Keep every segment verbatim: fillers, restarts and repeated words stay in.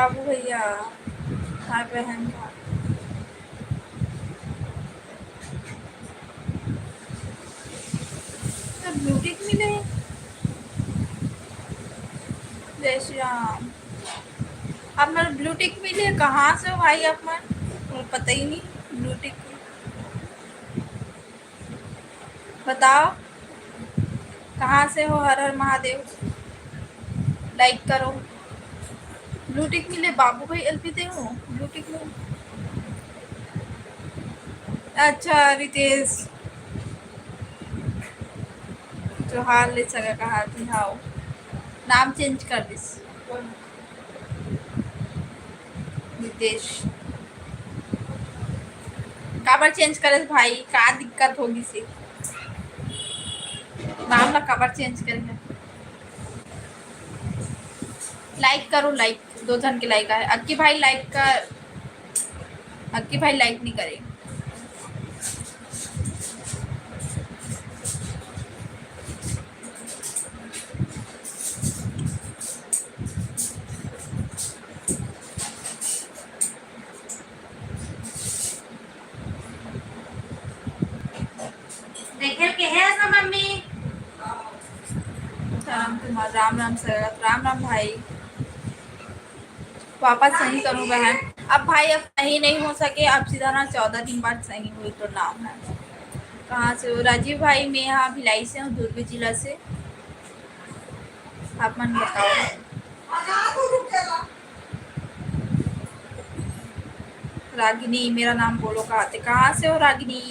बाबू भैया, भाई बहन का। तो ब्लू टिक मिले। जय श्री राम। आप मन ब्लू टिक मिले, कहाँ से हो भाई आप मन? मुझे पता ही नहीं ब्लू टिक। बताओ, कहाँ से हो? हर हर महादेव। लाइक करो। ब्लू टिक मिले बाबू भाई, एलपी दे हो, ब्लू टिक मिले। अच्छा, रितेश जोहार ले सगा कहा थी, हाँ, नाम चेंज कर दिस। नितेश, काबर चेंज करे भाई? का दिक्कत होगी से? नाम ला काबर चेंज करे? लाइक करो, लाइक, दो जन के लाइक आए। अक्की भाई लाइक कर, अक्की भाई लाइक नहीं करे। देखे के है ना मम्मी? राम कुमार, राम राम सर, राम राम भाई। वापस सही करूँ बहन। अब भाई, अब सही नहीं हो सके, अब सीधा ना चौदह दिन बाद सही हुई तो नाम है। कहाँ से हो? राजीव भाई, मैं यहाँ भिलाई से हूँ, दुर्ग जिला से। आप मन बताओ। रागिनी, मेरा नाम बोलो कहा थे। कहाँ से हो रागिनी?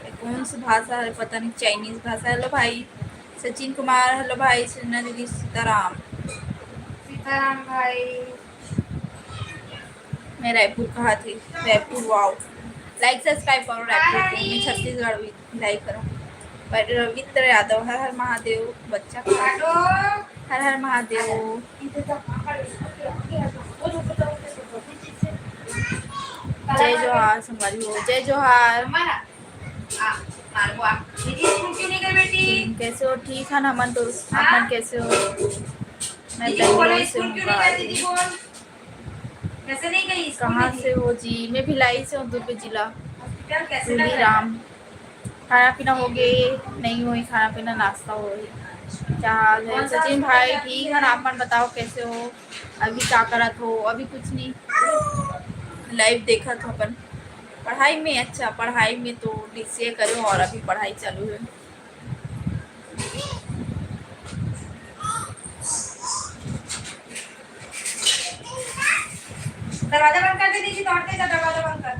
ये कौन सी भाषा है, पता नहीं, चाइनीज भाषा। हेलो भाई सचिन कुमार, हेलो भाई सुनना दीदी, सीताराम। सीताराम भाई। मैं रायपुर कहा थी, रायपुर, वाओ। लाइक सब्सक्राइब करो रायपुर के, मैं छत्तीसगढ़ भी लाइक करो। पर रविंद्र यादव, हर हर महादेव, बच्चा का। हर हर महादेव। जय जोहार संगवारी हो, जय जोहार। दीदी, स्कूल क्यों नहीं गई बेटी? कैसे हो? ठीक है ना, हमन तो, आप मन कैसे हो? मैं दीदी बोले, बेंगलोर से स्कूल हूँ, क्यों नहीं गई? दीदी बोल, कैसे नहीं गई स्कूल? कहाँ से हो जी? मैं भिलाई से हूँ, दुर्ग जिला। हॉस्पिटल कैसे लग रहा है? राम, खाना पीना हो गए? नहीं होई खाना पीना, नाश्ता होई। क्या हाल है सचिन भाई? ठीक है ना, आप मन बताओ कैसे हो? अभी क्या करत हो? अभी कुछ नहीं, लाइव देखत हो अपन। पढ़ाई में, अच्छा, पढ़ाई में तो डीसीए करो और अभी पढ़ाई चालू है। दरवाजा बंद कर दे दीजिए, दौड़ते का दरवाजा बंद कर।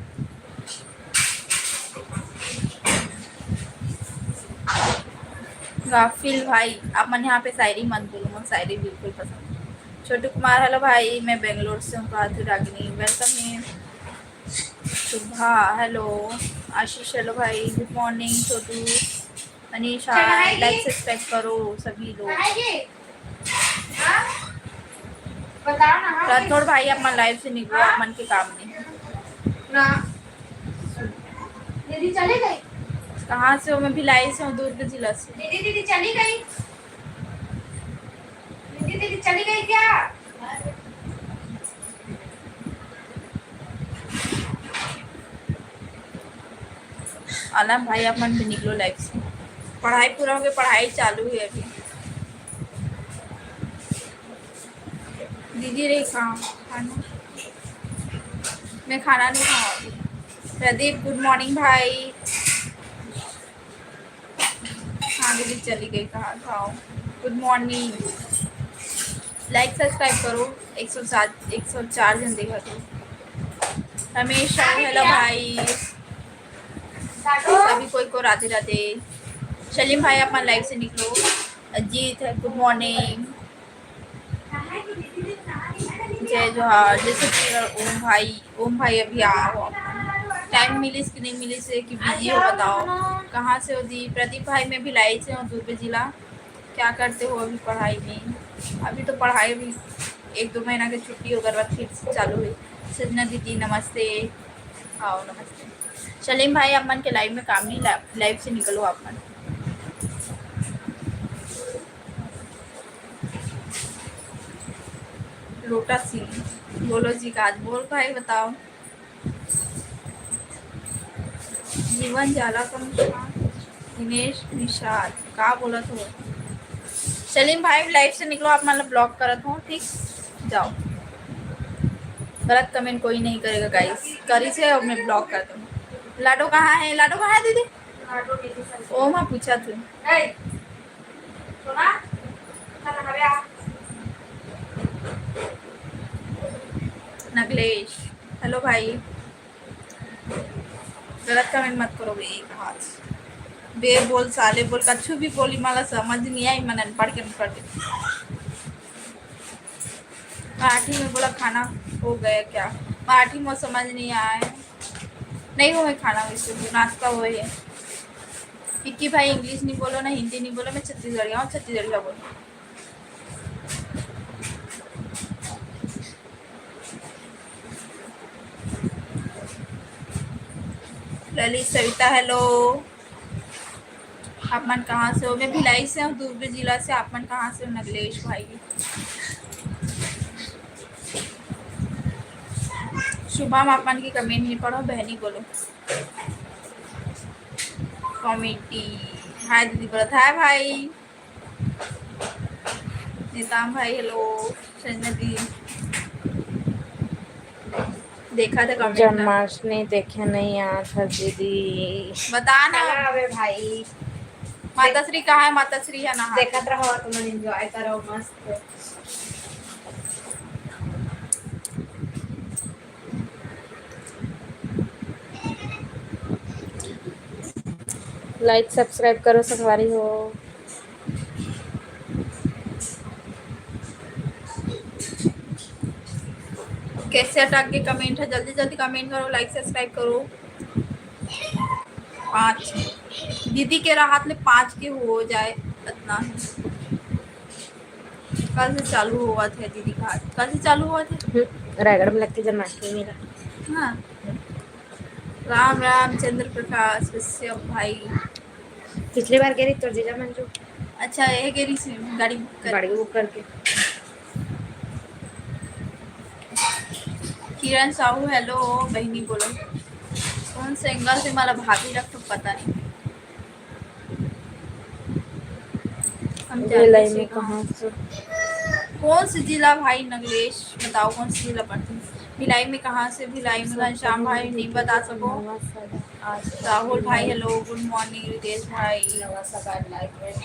गाफिल भाई, आप मन यहाँ पे शायरी मत बोलो, मुझे शायरी बिल्कुल पसंद नहीं। छोटू कुमार, हेलो भाई, मैं बेंगलोर से हूँ, कहा थी रागिनी, वेलकम है। शुभा, हेलो। आशीष, हेलो भाई, गुड मॉर्निंग। छोटू, अनीशा, लाइक सब्सक्राइब करो सभी लोग। राठौड़ भाई, आप मन लाइव से निकलो, आप मन के काम नहीं। दीदी चली गई? कहाँ से हो? मैं भिलाई से हूँ, दुर्ग जिला से। दीदी, दीदी चली गई? दीदी, दीदी चली गई क्या? आलम भाई, आप मन भी निकलो लाइव से। पढ़ाई पूरा हो गया, पढ़ाई चालू है अभी। दीदी रही कहाँ खाना? मैं खाना नहीं खाऊँ अभी। प्रदीप, गुड मॉर्निंग भाई। हाँ दीदी चली गई, कहाँ था? गुड मॉर्निंग, लाइक सब्सक्राइब करो। एक सौ सात, एक सौ चार जन देखा थे। रमेश साहू, हेलो भाई। सभी कोई को राधे राधे। सलीम भाई, आप मन लाइव से निकलो। अजीत है, गुड मॉर्निंग। जय जोहार, जय छत्तीसगढ़। ओम भाई, ओम भाई अभी आओ, टाइम मिलिस कि नहीं मिलिस है कि बिजी हो, बताओ। कहाँ से हो दी? प्रदीप भाई, मैं भिलाई से हूँ, दुर्ग जिला। क्या करते हो अभी पढ़ाई में? अभी तो पढ़ाई भी एक दो महीना की छुट्टी होकर बाद फिर से चालू हुई। सजना दीदी नमस्ते, आओ नमस्ते। सलीम भाई, आप मन के लाइव में काम नहीं, लाइव से निकलो आप मन। लोटा सिंह, बोलो जी, का बोल भाई, बताओ। जीवन जाला का मुस्कान, दिनेश निषाद, का बोलत हो? सलीम भाई, लाइव से निकलो, आप मतलब ब्लॉक करत हो, ठीक, जाओ। गलत कमेंट कोई नहीं करेगा गाइस, करी से और मैं ब्लॉक कर दूँ। लाडो कहाँ है? लाडो कहाँ है दीदी? ओ माँ पूछा तू। नगलेश, हेलो भाई। गलत कमेंट मत करो बे, एक हाथ बे बोल, साले बोल, कछु भी बोली, मला समझ नहीं आई, मन अनपढ़ के अनपढ़ के। पार्टी में बोला खाना हो गया क्या? पार्टी में समझ नहीं आया है। नहीं हुए खाना, वैसे भी नाश्ता हुए है। विक्की भाई, इंग्लिश नहीं बोलो ना, हिंदी नहीं बोलो, मैं छत्तीसगढ़िया हूँ, छत्तीसगढ़िया बोलो। ललित सविता, हेलो। आप मन कहाँ से हो? मैं भिलाई से हूँ, दुर्ग जिला से। आप मन कहाँ से हो? नगलेश भाई। शुभम, आप मन के कमेंट नहीं पढ़ो, बहनी बोलो। कॉमेडी, हाय दीदी बोलत, हाय भाई। नीताम भाई, हेलो। संजना दी, देखा था कमेंट ना। जन्माष्टमी देखे नहीं आत हस दीदी। बता ना। अबे भाई। माता श्री कहाँ है? माता श्री है ना? देखत रहो, तुम एंजॉय करो मस्त। लाइक सब्सक्राइब करो संगवारी हो। कैसे अटक के कमेंट है? जल्दी जल्दी कमेंट करो, लाइक सब्सक्राइब करो। पाँच दीदी के राहत ले पाँच के हो जाए, इतना ही। कल से चालू हुआ थे दीदी घाट, कल से चालू हुआ थे। हम्म, रायगढ़ में लगती जन्माष्टमी मेला। हाँ। राम राम चंद्र प्रकाश कश्यप भाई। पिछले बार गे रही तोर जीजा मंजू। अच्छा, ये गे रही से गाड़ी बुक कर। गाड़ी बुक करके। किरण साहू, हेलो बहनी, बोलो। कौन से एंगल से मला भाभी रख तो पता नहीं। हम भिलाई में कहाँ से? कौन से जिला भाई नगलेश, बताओ कौन से जिला पड़ते हैं? भिलाई में कहाँ से? भिलाई में घनश्याम भाई नहीं बता सको। राहुल भाई हेलो, गुड मॉर्निंग। रितेश भाई,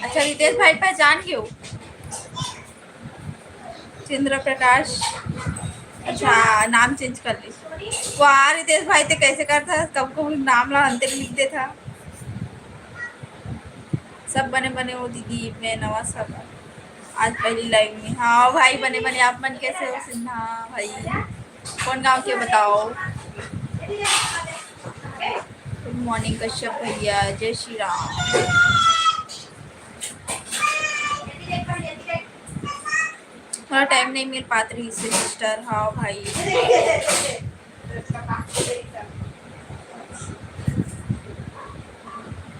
अच्छा रितेश भाई पहचान के हो? चंद्र प्रकाश, अच्छा नाम चेंज कर ले। वाह रितेश भाई, ते कैसे करता है, कब कब नाम ला अंतर लिख देता। सब बने बने हो दीदी, मैं नवा सब आज पहली लाइव में। हाँ भाई, बने बने, आप मन कैसे हो सिन्हा भाई? कौन गांव के बताओ? गुड मॉर्निंग कश्यप भैया, जय श्री राम। थोड़ा टाइम नहीं मिल पात रही से सिस्टर। हाँ भाई,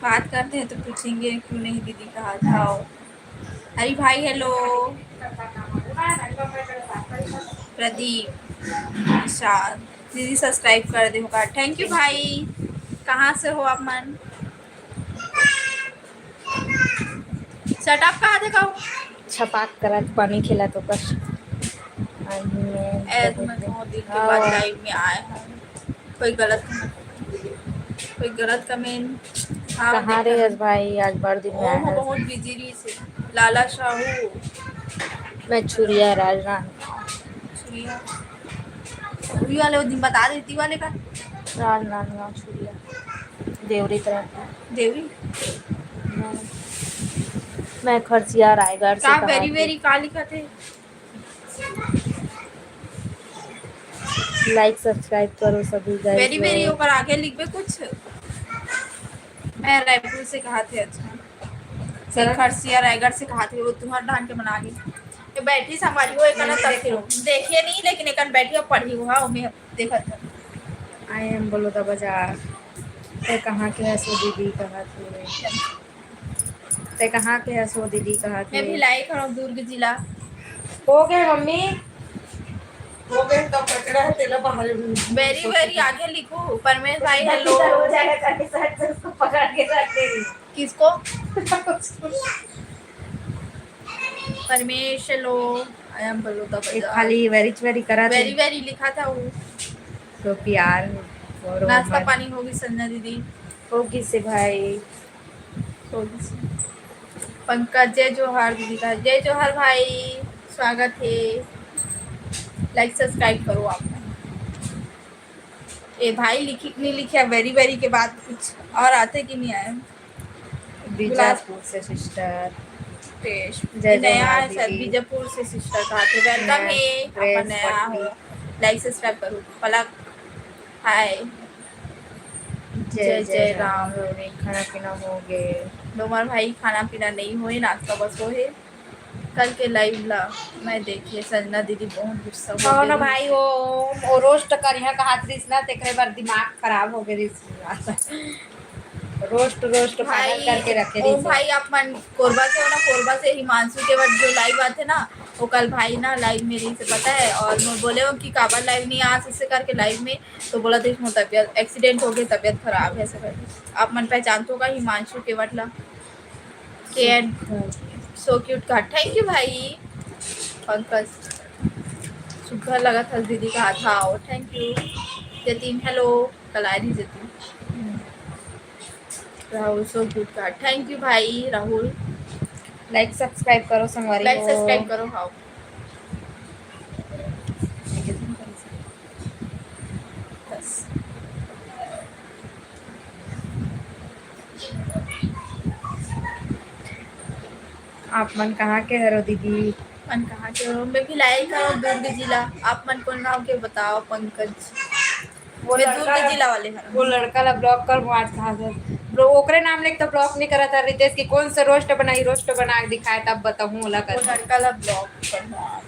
बात करते हैं तो पूछेंगे क्यों नहीं दीदी कहा था। हरी भाई हेलो। प्रदीप निषाद दीदी सब्सक्राइब कर दे होगा, थैंक यू भाई। कहाँ से हो आप मन? शट अप कहा देखो। छपाक करत पानी खिला तो कर। आज मैं ए, मैं बहुत दिन के बाद हाँ। लाइव में आए हैं। कोई गलत, कोई गलत कमेंट? हाँ, कहाँ देखा रहे है। हस भाई, आज बड़ दिन में ओहो, आया है। बहुत बिजी रही से। लाला साहू। मैं छुरिया राजनांदगांव। छुरिया। वही वाले वो दिन बता देती वाले का। राजनांदगांव छुरिया। देवरी तरफ। देवरी? मैं, मैं खरसिया रायगढ़ से का कहा वेरी थी। वेरी का लिखा थे? लाइक सब्सक्राइब करो सभी गाइस वेरी वेरी लोग। ओकर आगे लिखबे कुछ। मैं रायपुर से कहा थे। अच्छा, सर खरसिया रायगढ़ से कहा थे, वो तुम्हार धान के बना ली। ये बैठी संभाली हो, एक ना तक देखिए नहीं, लेकिन एक बैठी अब पढ़ी हुआ, मैं देखत हूँ। आई एम बलौदा बाजार। ते कहाँ के हस वो दीदी, कहा थे? ते कहाँ के हस वो दीदी, कहा थे? मैं भिलाई खड़ा हूँ, दुर्ग जिला। हो गए मम्मी? तो पकड़ा है, तेला बाहर। वेरी वेरी आगे लिखो। परमेश भाई, हेलो। हो जाएगा करके सर से उसको पकड़ के रख देंगे। किसको? परमेश, हेलो। आई एम बलूदा एक खाली वेरी वेरी करा वेरी वेरी लिखा था वो। तो प्यार और नाश्ता मोहब्बत। पानी होगी संजना दीदी? होगी से भाई। होगी से। पंकज, जय जोहार दीदी का। जय जोहार भाई, स्वागत है। लाइक सब्सक्राइब करो आप। ए भाई, लिखी नहीं लिखा, वेरी वेरी के बाद कुछ और आते कि नहीं आए? बीजापुर से सिस्टर। पेश जय नया जोहार है सर, दीदी। बीजापुर से सिस्टर का आते। वेलकम मैं है, प्रेस अपन नया पट्टी। हो। लाइक सब्सक्राइब करो। पलक, हाय। जय जय राम। खाना पीना हो गए। डोमर भाई, खाना पीना नहीं होए, नाश्ता बस होए। कल के लाइव ला मैं देखिए, संजना दीदी बहुत गुस्सा हो कहो ना गई। भाई, वो वो रोस्ट करिहा कहात रहिस ना, तेकरे बर दिमाग खराब हो गए रहिस। रोस्ट रोस्ट भाई, पागल करके रखे ओ रहिस। भाई, आप मन कोरबा से हो ना, कोरबा से हिमांशु केवट जो लाइव आते ना, वो कल भाई ना लाइव में रहिस, पता है, और मैं बोले हो कि काबर लाइव नहीं आ सकते करके लाइव में, तो बोला तो इसमें तबीयत, एक्सीडेंट हो गया, तबीयत खराब है ऐसे करके। आप मन पहचानते होगा हिमांशु केवट ला। के एंड सो क्यूट का, थैंक यू भाई। पंकज, सुघर लगा था दीदी का हाथ, हाँ, थैंक यू। जतिन, हेलो, कलारी जतिन। राहुल, सो क्यूट का, थैंक यू भाई राहुल। लाइक सब्सक्राइब करो संगवारी लाइक हो। सब्सक्राइब करो, हाँ। बस। आप मन कहाँ के हरो दीदी? मन कहाँ के हो? मैं भिलाई का हूँ, दुर्ग जिला। आप मन कौन गाँव के बताओ पंकज? वो मैं लड़का दुर्ग जिला वाले हर। वो लड़का ला ब्लॉक कर मार था सर। ब्रो, ओकरे नाम लेके तो ब्लॉक नहीं करा था रितेश की। कौन से रोस्ट बनाई, रोस्ट बना के दिखाए तब बताऊँ ओला वो कर। लड़का ला ब्लॉक कर मार।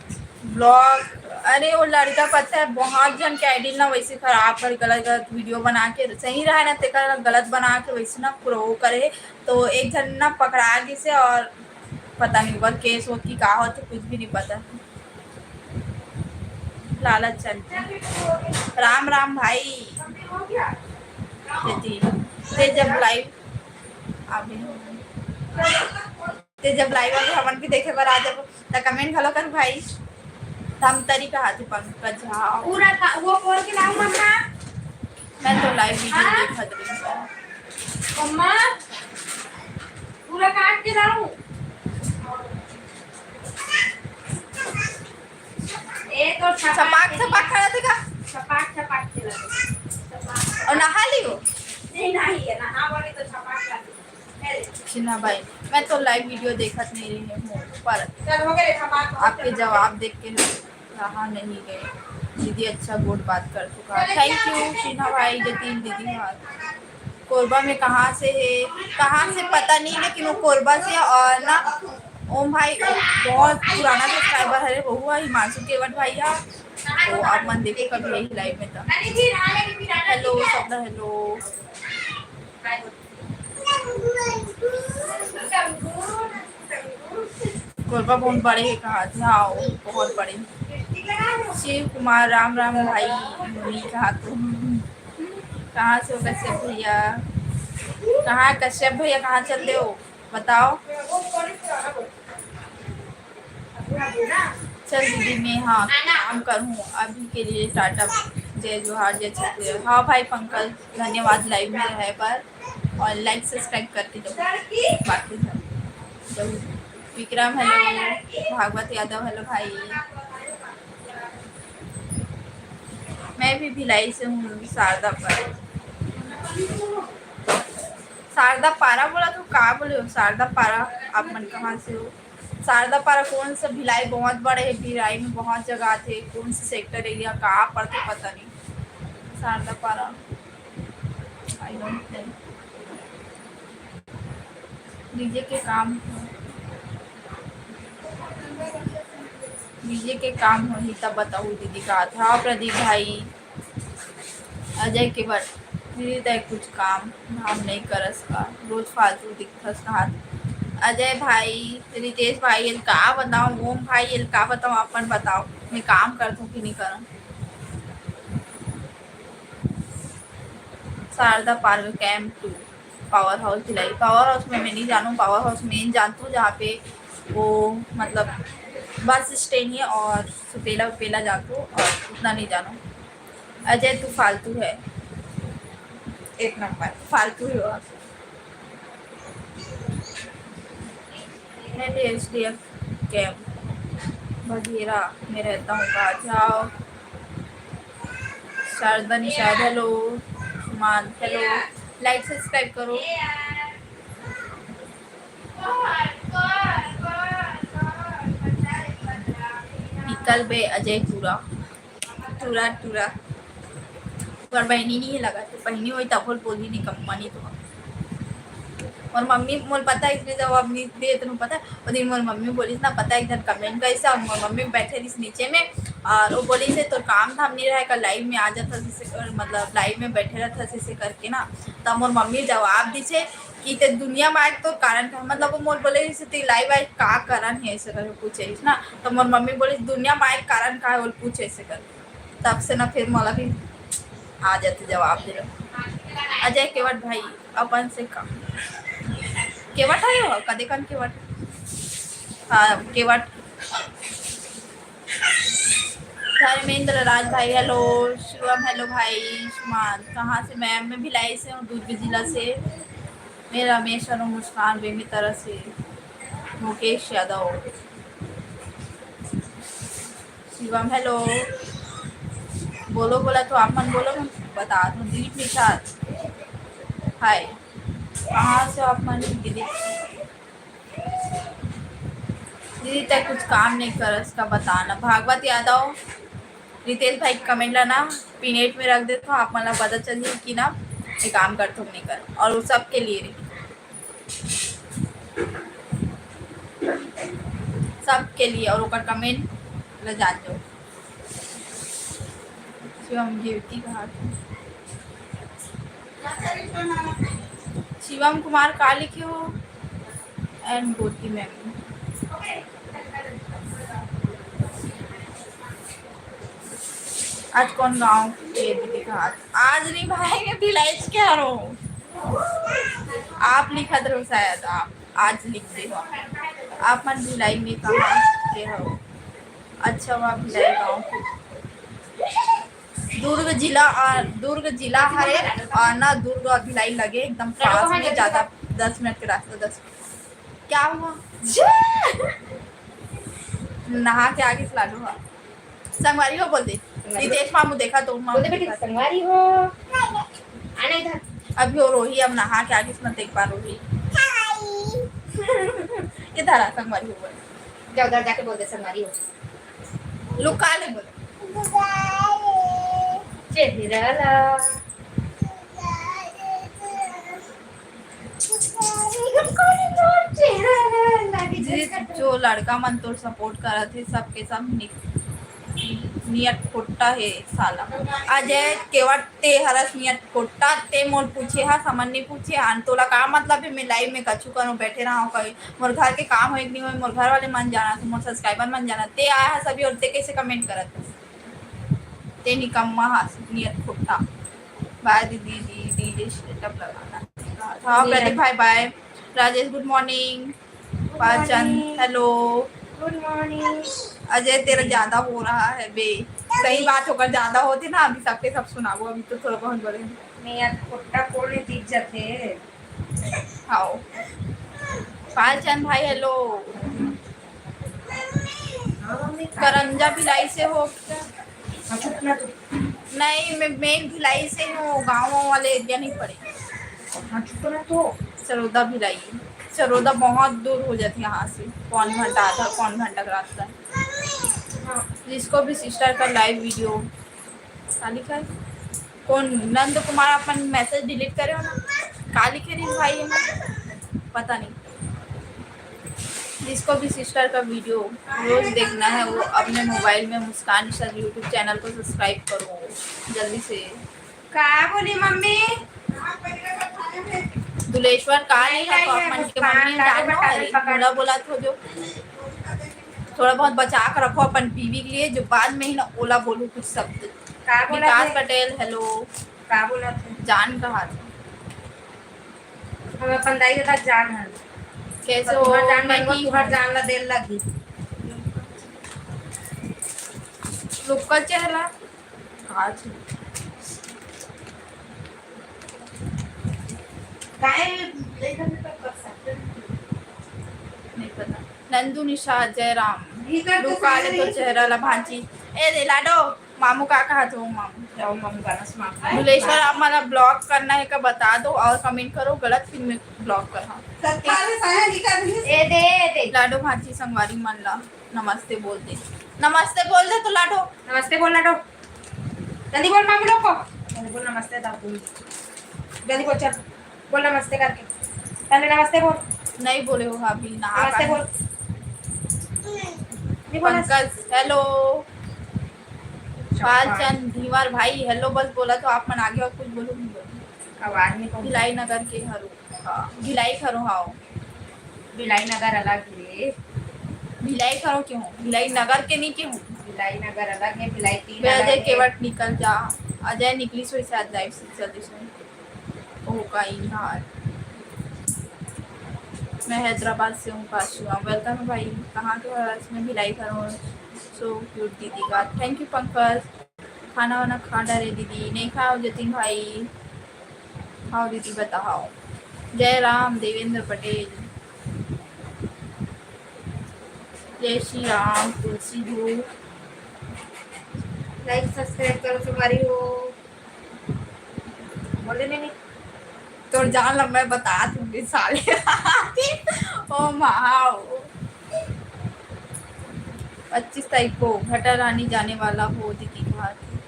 ब्लॉक, अरे वो लड़का पता है बहुत जन के आईडी ना वैसे खराब कर गलत गलत वीडियो बना के, सही रहा ना तेकर गलत बना के वैसे ना पूरा वो करे, तो एक जन ना पकड़ा गिसे और पता नहीं ओकर केस हो कि का होथे, कुछ भी नहीं पता। लालच चंद, राम राम भाई। जतिन, ते जब लाइव आबे, ते जब लाइव आबे हमन भी देखे बर आ जाबो, त कमेंट घलो कर भाई। धमतरी कहाथे पंकज, हाँ। पूरा का, वो खोल के लाओ मम्मा। मैं तो लाइव वीडियो देखत रही। मम्मा, पूरा काट के लाओ। ए तो छपाक छपाक के छपाक खड़ा थे का? छपाक छपाक के लाओ। छपाक। और नहा लियो? नहीं, नहीं है, नहा वाली तो छपाक का। चिन्हा भाई, मैं तो लाइव वीडियो देखत नहीं रही हूँ, पर चल, हो गए, छपाक। आपके जवाब देख के रहा नहीं गए। दीदी अच्छा गुड बात कर चुका। थैंक यू चिन्हा भाई, जतिन दीदी। हाँ, कोरबा में कहाँ से है, कहाँ से पता नहीं, लेकिन वो कोरबा से। और ना ओम भाई बहुत पुराना सब्सक्राइबर है, वो हुआ हिमांशु केवट भैया, तो आप मन देखो कभी यही लाइव में था। हेलो सब, हेलो। कोरबा बहुत बड़े है कहा थे, हाँ वो बहुत बड़े। शिव कुमार, राम राम भाई, मुनि कहा तो। कहाँ से हो कश्यप भैया? कहाँ कश्यप भैया, कहाँ चल दे हो बताओ। चल दीदी, मैं हाँ काम करूँ, अभी के लिए टाटा, जय जोहार, जय छत्तीसगढ़। हाँ भाई पंकज, धन्यवाद लाइव में रहे पर, और लाइक सब्सक्राइब करके जाओ। बाकी सब जरूर। विक्रम हेलो, भागवत यादव हेलो भाई। मैं भी भिलाई से हूँ, शारदा पारा। शारदा पारा बोला तो का बोले हो? शारदा पारा, आप मन कहाँ से हो? शारदा पारा कौन सा? भिलाई बहुत बड़े है, भिलाई में बहुत जगह आते। कौन सा सेक्टर एरिया कहाँ पड़ते पता नहीं। शारदा पारा, आई डोंट थिंक। डीजे के काम, डीजे के काम होही तब बताऊ दीदी का। हाँ प्रदीप भाई, अजय के बट दीदी तय कुछ काम धाम नहीं करस का, रोज फालतू दिखथस कहा। अजय भाई, रितेश भाई, एल का बताऊं, ओम भाई, एल का बताऊं, अपन बताओ, मैं काम करथूं कि नहीं करूं? Sharda park camp two, power house Bhilai. Power house में मैं नहीं जानू, पावर हाउस में जानतू जहाँ पे वो मतलब बस स्टैंड है और सुपेला उपेला जानतू और उतना नहीं जानू। अजय तू फालतू है, एक नंबर फालतू है। मैं भी एच डी एफ कैंप बघेरा में रहता हूँ, आ जाओ। शारदा निषाद हेलो, सुमान हेलो, लाइक सब्सक्राइब करो। निकल बे अजय टूरा, टूरा टूरा। तोर बहिनी नहीं है लगा, तो बहिनी वही तब बोली नहीं कम्मा नहीं तो। और मम्मी मोल पता है इसने जवाब नहीं दे, तुम पता है वो दिन मोर मम्मी बोली ना, पता है एक जन कमेंट का ऐसा, और मोर मम्मी बैठे रही नीचे में और वो बोली से तो काम धाम नहीं रहेगा, लाइव में आ जाता जैसे, मतलब लाइव में बैठे रहता जैसे करके ना। तब मोर मम्मी जवाब दी से कि ते दुनिया में आए तो कारण का, मतलब वो मोर बोले जैसे ते लाइव आए का कारण है ऐसे करके पूछे रही ना। तो मोर मम्मी बोली दुनिया में आए कारण का है वो पूछे ऐसे करके। तब से ना फिर मोला भी आ जाते जवाब दे। अजय केवट भाई अपन से का केवट है हो कदे कन केवट। हाँ केवट। धर्मेंद्र राज भाई हेलो। शिवम हेलो भाई। सुमान कहाँ से? मैं मैं भिलाई से हूँ, दुर्ग जिला से। मैं रमेश और मुस्कान बेमी तरह से। मुकेश यादव। शिवम हेलो। बोलो बोला तो आप मन बोलो, मैं बता दूँ। दिलीप निषाद हाय। कहाँ से आप मन? दिलीप दीदी तक कुछ काम नहीं करस का बताना। भागवत यादव, रितेश भाई कमेंट ला ना पिनेट में रख देथो, आप मन ला पता चल जाही कि ना ये काम करथो कि नहीं कर। और वो सबके लिए रही, सबके लिए। और ओकर कमेंट ला जान जाओ। शिवम ज्योति कहा था। शिवम कुमार का लिखे हो? एंड गोती मैम। आज कौन गांव के दीदी का आज? आज नहीं भाई, मैं भिलाई के हरो। आप लिखत रहो शायद, आप आज लिख दे हो। आप मन भिलाई में कहाँ के हो? अच्छा, वहाँ भिलाई गांव के। दुर्ग जिला, आ, दुर्ग जिला हरे, आ, ना दुर्ग और भिलाई लगे, एकदम पास में, ज्यादा दस मिनट के रास्ता। दस, क्या हुआ? नहा के आगे से लालू हुआ। संगवारी हो बोल दे। संगवारी हो। रितेश मामू देखा तो मामू बोल दे बेटी, देखा। संगवारी हो। आना इधर। अभी वो रोही, अब नहा के आगे से मत देख पा रोही। इधर आ, संगवारी हो बोल। जा उधर जाके बोल दे, संगवारी हो। लुका ले बोल। चेहरा ला। जी, जो लड़का मन तोर सपोर्ट करत हे, सबके सब नि-, नियत खोट्टा हे साला। अजय केवट, ते हरस नियत खोट्टा, ते मोर पूछे हस, हमन नहीं पूछे हन। तोला का मतलब हे, मैं लाइव में कछु करूँ, बैठे रहूँ, कहीं मोर घर के काम होए कि नहीं होए, मोर घर वाले मन जानत हे, मोर सब्सक्राइबर मन जानत हे। ते आया हस अभी और ते कैसे कमेंट करत हस? ते निकम्मा हस, नियत खोट्टा। बाय दीदी जी, डीजे सेटअप लगाना। हाँ, प्रदीप भाई, बाय। राजेश, गुड मॉर्निंग। पाचन, हेलो। गुड मॉर्निंग। अजय, तेरा ज्यादा हो रहा है बे। सही बात, ओकर ज्यादा होथे ना, अभी सबके सब सुनाबो, अभी तो थोड़ा बहुत बड़े हैं। मैं आज खुट्टा कोने दिख जाते। हाओ। पालचंद भाई, हेलो। करंजा भिलाई से हो? हाँ, चुप ना तू। नहीं, मैं, मैं भिलाई से हूँ, गाँव वाले एरिया नहीं पड़े। हाँ, चुप ना तू। सरोदा भिलाई, सरोदा बहुत दूर हो जाती है यहाँ से, पौन घंटा, आधा पौन घंटा का रास्ता है। हाँ। जिसको भी सिस्टर का लाइव वीडियो का लिखा है? कौन नंद कुमार अपन मैसेज डिलीट करे हो ना? का लिखे रही भाई ये? पता नहीं। जिसको भी सिस्टर का वीडियो रोज देखना है, वो अपने मोबाइल में मुस्कान निषाद YouTube चैनल को सब्सक्राइब करो जल्दी से। का बोली मम्मी? दुलेश्वर का नहीं है, तो अपन के मम्मी जानो, अरे, बूढ़ा बोला था जो। थोड़ा बहुत बचा के रखो अपन बीवी के लिए, जो बाद में ही ना ओला बोलू कुछ शब्द। का बोला विकास थे? पटेल, हेलो। का बोलत हे? जान कहा थे? हम अपन दाई के साथ जान हन। कैसे हो? तुहर जान मैं बनबो, ठीक तुहर हूँ। जान ला देर लगी। लुक्का चेहरा। आज। काहे लेकर भी तो कर सकते हैं। नहीं पता। नंदू निषाद जयराम। लुका ले तो चेहरा ला भांची। ए दे लाडो, मामू का कहा थे, मामू? जाओ, मामू गाना सुना। भुलेश्वर, आप मला block करना है का बता दो और comment करो, गलत फिर मैं block कर, हाँ। ए दे, ए दे। लाडो भांची संगवारी मन ला नमस्ते बोल दे। नमस्ते बोल दे तो लाडो। नमस्ते बोल लाडो। जल्दी बोल मामू लोग को। जल्दी बोल नमस्ते दादू। जल्दी बोल, चल। बोल नमस्ते करके। पहले नमस्ते बोल। नहीं बोले हो अभी ना। नमस्ते बोल। नहीं बोला। पंकज, hello। पालचंद धीवर भाई, hello बस बोला तो आप मन आगे और कुछ बोलो नहीं बोलो। आवाज नहीं पहुंची। भिलाई नगर के हरू, हाँ, भिलाई खरो हाओ। भिलाई नगर अलग है। भिलाई खरो क्यों? भिलाई नगर के नहीं क्यों? भिलाई नगर अलग है, भिलाई तीन बे अलग अजय है। केवट निकल जा। अजय निकली सोई से आज live से जल्दी से। ओ का इनहार। मैं हैदराबाद से हूँ, काशुआ। Welcome भाई, कहाँ के हो? आज मैं भिलाई खरो हूँ। So cute दीदी का। Thank you पंकज। खाना वाना खा डारे दीदी। नहीं खाओ जतिन भाई। हाव दीदी बताओ। जय राम देवेंद्र पटेल। जय श्री राम तुलसी ध्रुव। Like subscribe करो तुम्हारी हो। बोले नहीं, नहीं। तोर जान ला मैं बता दूंगी साले। ओ माओ। पच्चीस तारीख को घटा रानी जाने वाला हो दीदी कहा थी।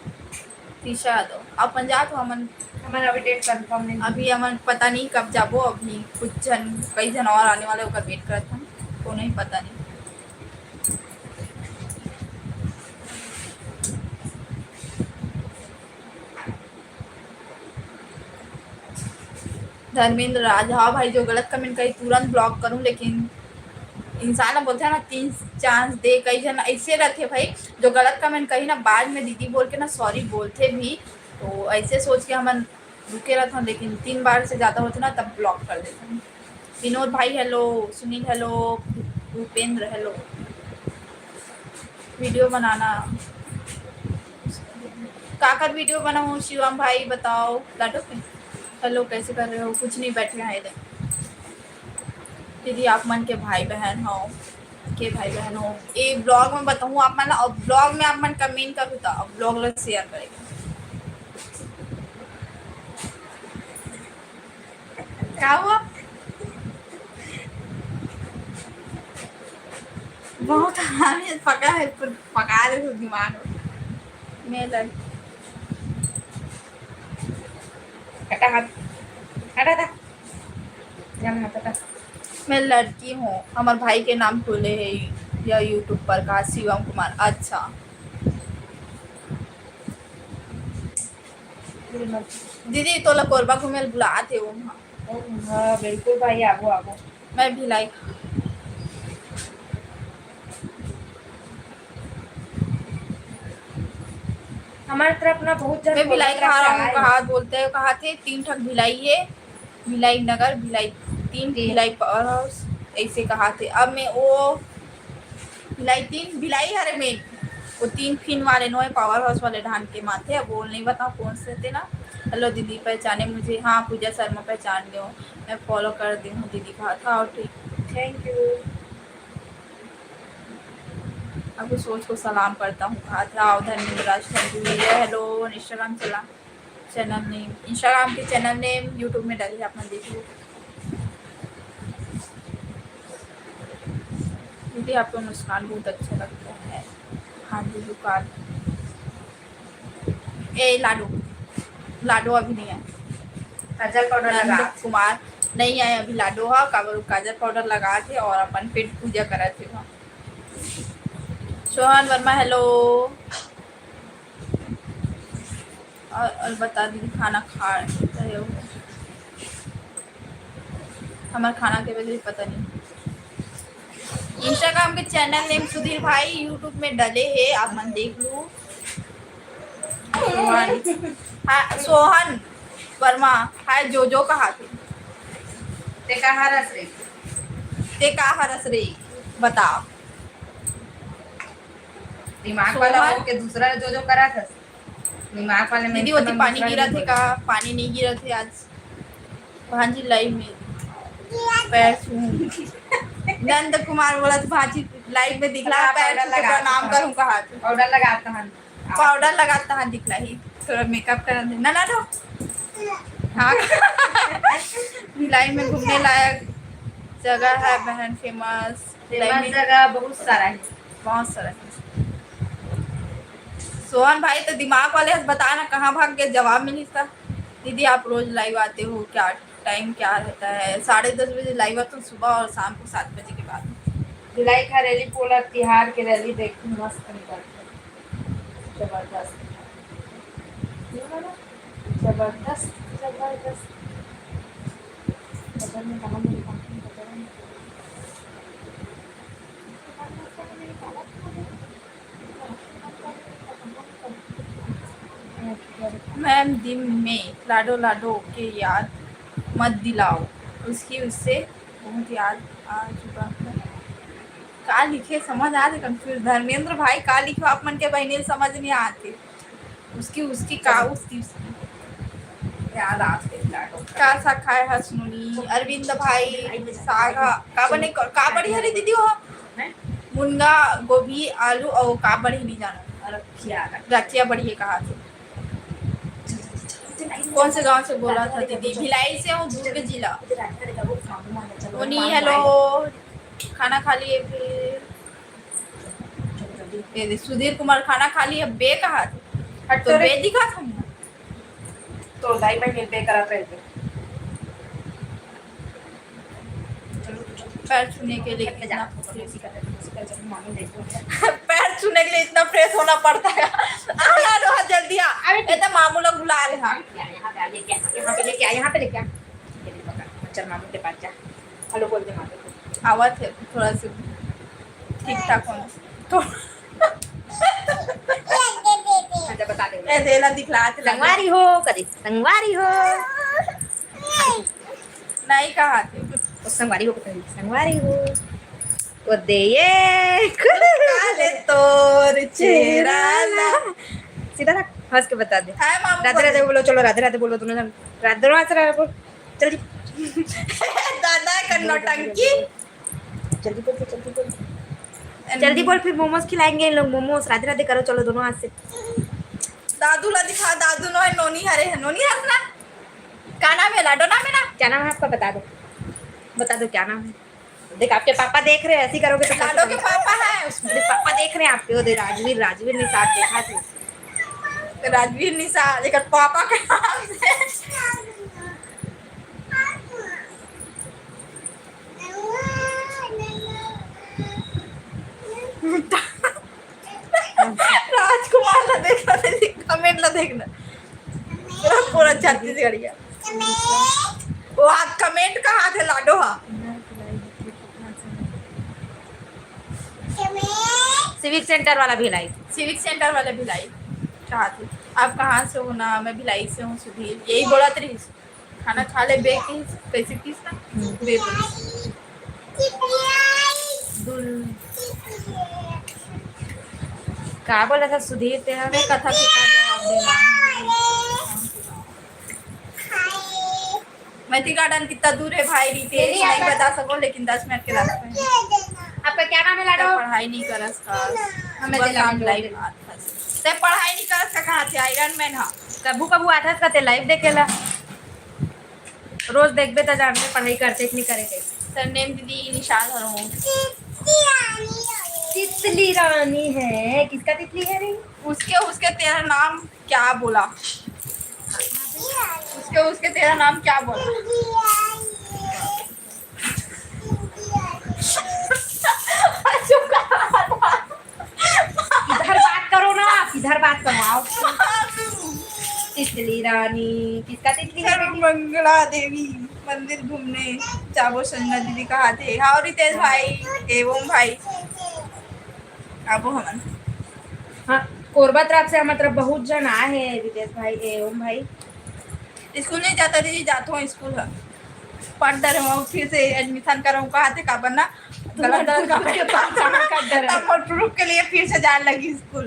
तीसा यादव, अपन जात हो, हमन हमन अभी date confirm नहीं। अभी हमन पता नहीं कब जाबो, अभी कुछ जन, कई जन और आने वाले, ओकर wait करत हन, कोनो ही पता नहीं। धर्मेंद्र राज, हाँ भाई, जो गलत comment कही तुरंत block करूँ, लेकिन इंसान ला बोलथे ना, तीन chance दे, कई जन ऐसे रहथे भाई, जो गलत comment कही ना, बाद में दीदी बोल के ना sorry बोलथे भी, तो ऐसे सोच के हमन रुके रहथन, लेकिन तीन बार से ज्यादा होथे ना, तब block कर देथन। विनोद भाई hello, Sunil hello, Bhupendra hello। Video बनाना, काकर video बनाऊँ शिवम भाई बताओ। लाडो के hello, कैसे कर रहे हो? कुछ नहीं, बैठे हैं इधर। दीदी आप मन के भाई बहन हो, के भाई बहन हो, ए vlog में बताऊँ आप मन ला, अब vlog में आप मन comment करू त अब vlog ला share करेगा। का हुआ? बहुत हरामी पका है, पर पका दे तो दिमाग में लड़। हटा हाथ, हटा था। जाना हटा था। मैं लड़की हूँ, हमार भाई के नाम खुले है या YouTube पर का शिवम कुमार। अच्छा। दीदी, तोला कोरबा घूमे ल बुलात हे वो। हाँ, बिल्कुल भाई, आबो, आबो। मैं भिलाई। हमारे तरफ ना बहुत जन मैं भिलाई खा रहा हूँ, कहा बोलते हैं, कहा थे तीन ठक भिलाई है, भिलाई नगर, भिलाई तीन, जी। भिलाई पावर हाउस, ऐसे कहा थे। अब मैं वो भिलाई तीन, भिलाई हरे में वो तीन फिन वाले नोए पावर हाउस वाले ढान के माथे, अब वो नहीं बताओ कौन से थे ना। Hello दीदी, पहचाने मुझे? हाँ, पूजा शर्मा पहचान गए हो, मैं follow कर दी हूँ दीदी का। था और ठीक, thank you। अभी सोच को सलाम करता हूँ, कहा था। धर्मेंद्र राज, thank you भैया। Hello, Instagram चला। Channel name, Instagram के channel name YouTube में डाली, आप मन देख लो। दीदी, आपका मुस्कान बहुत अच्छा लगता है। हाँ जी, दुकान। ए, लाडो, लाडो अभी नहीं आया। काजल powder लगा। नंद कुमार नहीं आए अभी। लाडो हा काबर काजल powder लगा थे और अपन पेट पूजा करा थे वहाँ। सोहन वर्मा, hello। और, और बता दीदी, खाना खा रहे हो? हमारे खाना के वजह से पता नहीं। Instagram के channel name सुधीर भाई YouTube में डले है, आप मन देख लो। सोहन, हाँ, सोहन वर्मा, हाय जो जो कहा थे। ते का हरस रे? ते का हरस रे? बताओ। दिमाग वाला हो के दूसरा जो जो करा था। दिमाग वाले में दीदी, वो पानी गिरा थे का? पानी नहीं गिरा थे आज। भांजी लाइव में पैर छू। नंद कुमार बोला तो भांजी लाइव में दिखला, पैर छू के प्रणाम करूं कहा थे। पाउडर लगाता हन। पाउडर लगाता हन दिखला ही। थोड़ा मेकअप कर दे ना, ना दो। हाँ। भिलाई में घूमने लायक जगह है बहन, फेमस। फेमस जगह बहुत सारा है। बहुत सारा है। सोहन भाई तो दिमाग वाले हस, बता ना कहाँ भाग गए, जवाब मिली था। दीदी, आप रोज लाइव आते हो क्या? टाइम क्या रहता है? साढ़े दस बजे लाइव आता हूँ सुबह और शाम को सात बजे के बाद। भिलाई का रैली, पोला तिहार के रैली देखते, मस्त निकलते, जबरदस्त। जबरदस्त, जबरदस्त। बदल में कहाँ मिल पाती है, बदल में। मैम, दिन में लाडो लाडो के याद मत दिलाओ, उसकी उससे बहुत याद आ चुका है। का लिखे समझ आते? कंफ्यूज। धर्मेंद्र भाई, का लिखे आप मन के बहिनी ल समझ नहीं आते। उसकी उसकी का उसकी उसकी याद आते लाडो। का साग खाए हस नोनी? अरविंद भाई, साग हा। का बने, का बढ़िया रे दीदी हो? मुनगा, गोभी, आलू और का बढ़िया नहीं जाना। रखिया, रखिया बढ़िया कहा थे। कौन से गांव से बोला था दीदी? भिलाई से हूँ, दुर्ग जिला। नोनी, हेलो, खाना खा लिए फिर? ये दे, सुधीर कुमार खाना खा लिए, बे कहा थे? हट तो तो रे। बे दिखा था मुझे। तो दाई भाई मिल पे करा रहे थे। पैर छूने के लिए इतना, पैर छूने के लिए इतना फ्रेश होना पड़ता है। आ, आ, आ, जल्दी आ। अरे, ए तो मामू लोग बुला रहे हैं। यहाँ पे लेके आ, यहाँ पे लेके आ, यहाँ पे लेके आ। ये भी पकड़, चल मामू के पास जा। हेलो बोल दे मामू को। आवत है थोड़ा सा ठीक ठाक होना। तो अच्छा, बता दे। ए, देला दिखला थे। संगवारी हो, कदी संगवारी हो। नहीं कहा थे। तो संगवारी हो, कदी संगवारी हो। वो दे ये। काले तोर चेहरा ला। सीधा रख, हंस के बता दे। हाय मामू राधे राधे बोलो। बोलो, चलो राधे राधे बोलो दोनों जन। राधे, दोनों हाथ से राधे बोल। जल्दी। दादा का नौटंकी। जल्दी बोल, जल्दी बोल। जल्दी बोल, फिर मोमोज खिलाएंगे इन लोग, मोमोज। राधे राधे करो, चलो दोनों हाथ से। दादू ला दिखा, दादू नो है, नोनी हरे है, नोनी हंसना। का नाम है? लाडो नाम है ना? क्या नाम है आपका? बता दो, बता दो क्या नाम है। देख, आपके पापा देख रहे हैं, ऐसी करोगे तो कैसे लाडो के चलेगा? पापा है उसमें। अरे, पापा देख रहे हैं आपके, वो दे राजवीर, राजवीर निषाद देखा थे। राजवीर निषाद, एक पापा के नाम से। राजकुमार ला देखना, कमेंट ला देखना। पूरा, पूरा छत्तीसगढ़िया। वो हाथ कमेंट कहाँ थे लाडो हा? सिविक सेंटर वाला भिलाई। सिविक सेंटर वाला भिलाई। कहाँ थे? आप कहाँ से हो ना? मैं भिलाई से हूँ सुधीर। यही बोला तेरी। खाना खा ले, बे की कैसे किस ना? बे बोली। दुल। का बोला था सुधीर तेरा? मैं कथा के का जवाब देना? मैत्री गार्डन कितना दूर है भाई? रितेश, नहीं बता सको, लेकिन दस मिनट के रास्ते में। आपका क्या नाम है लाडो? पढ़ाई नहीं करस का। हमें बस दिला हम दो। लाइव आत हस। ते पढ़ाई नहीं करस का कहा थे? आयरन मैन हा। कभू कभू आत हस का ते लाइव देखेला। रोज देखबे त जानबे पढ़ाई करते कि नहीं करे के। सरनेम दीदी निषाद हरो। तितली रानी है। किसका तितली है रे? उसके, उसके तेरा नाम क्या बोला? उसके, उसके तेरा नाम क्या बोला? इधर बात करो ना आप, इधर बात करो, आओ। तितली रानी, किसका तितली है बेटी? मंगला देवी मंदिर घूमने जाबो, संजना दीदी कहा थे। हाँ, रितेश भाई, एवं भाई, आबो हमन। हाँ। कोरबा तरफ से हमर तरफ बहुत झन आए हे, रितेश भाई, ए, ओम भाई। स्कूल नहीं जाता दीदी, जात हो स्कूल ह। पढ़ डरे हो, फिर से एडमिशन कराऊं, कहा थे का बनना? गलत दर्द का कहाँ कर डरे? तब और प्रूफ के लिए फिर से जाने लगी स्कूल।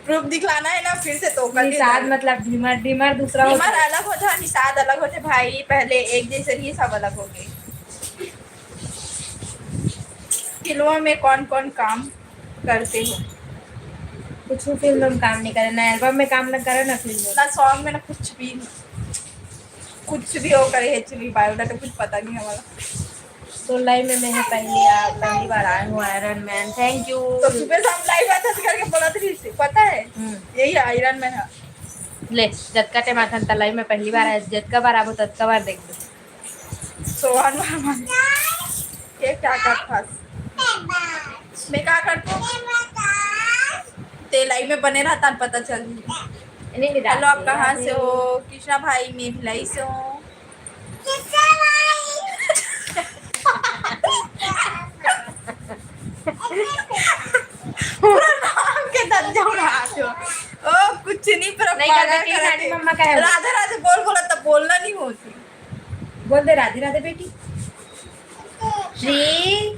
प्रूफ दिखलाना है ना, फिर से तो कर दिया निषाद जाए। मतलब ढीमर, ढीमर दूसरा होता ढीमर है। अलग होता है, निषाद अलग होते भाई, पहले एक जैसे रही, सब अलग हो गए। फिल्मों में कौन कौन काम करते हो? कुछ भी फिल्म में काम नहीं करे, ना एल्बम में काम ना करे, ना फिल्म में। ना सॉन्ग में, ना कुछ भी, कुछ भी हो करे, एक्चुअली बायोडाटा कुछ पता नहीं हमारा। तो लाइव में मैं है पहली, आ, पहली बार आए हूँ, आयरन मैन, थैंक यू। तो सुबह शाम लाइव आता था करके बोला था, पता है? हम्म। यही आयरन मैन है। ले, जतका टाइम आथन त लाइव में पहली बार आए, जतका बार आबो ततका बार देखबो। सोहन वर्मा, ये क्या करथस? मैं का करथों? ते लाइव में बने रहता, पता चल। नहीं, नहीं, हेलो, आप कहाँ से हो? कृष्णा भाई, मैं भिलाई से हूँ। पूरा नाम के दज्जा उड़ा दो। ओ, कुछ नहीं, पर नहीं, पागल करते, करते। राधे मम्मा का है वो। राधे राधे बोल, बोला तब बोलना नहीं होती। बोल दे, राधे राधे बेटी। श्री,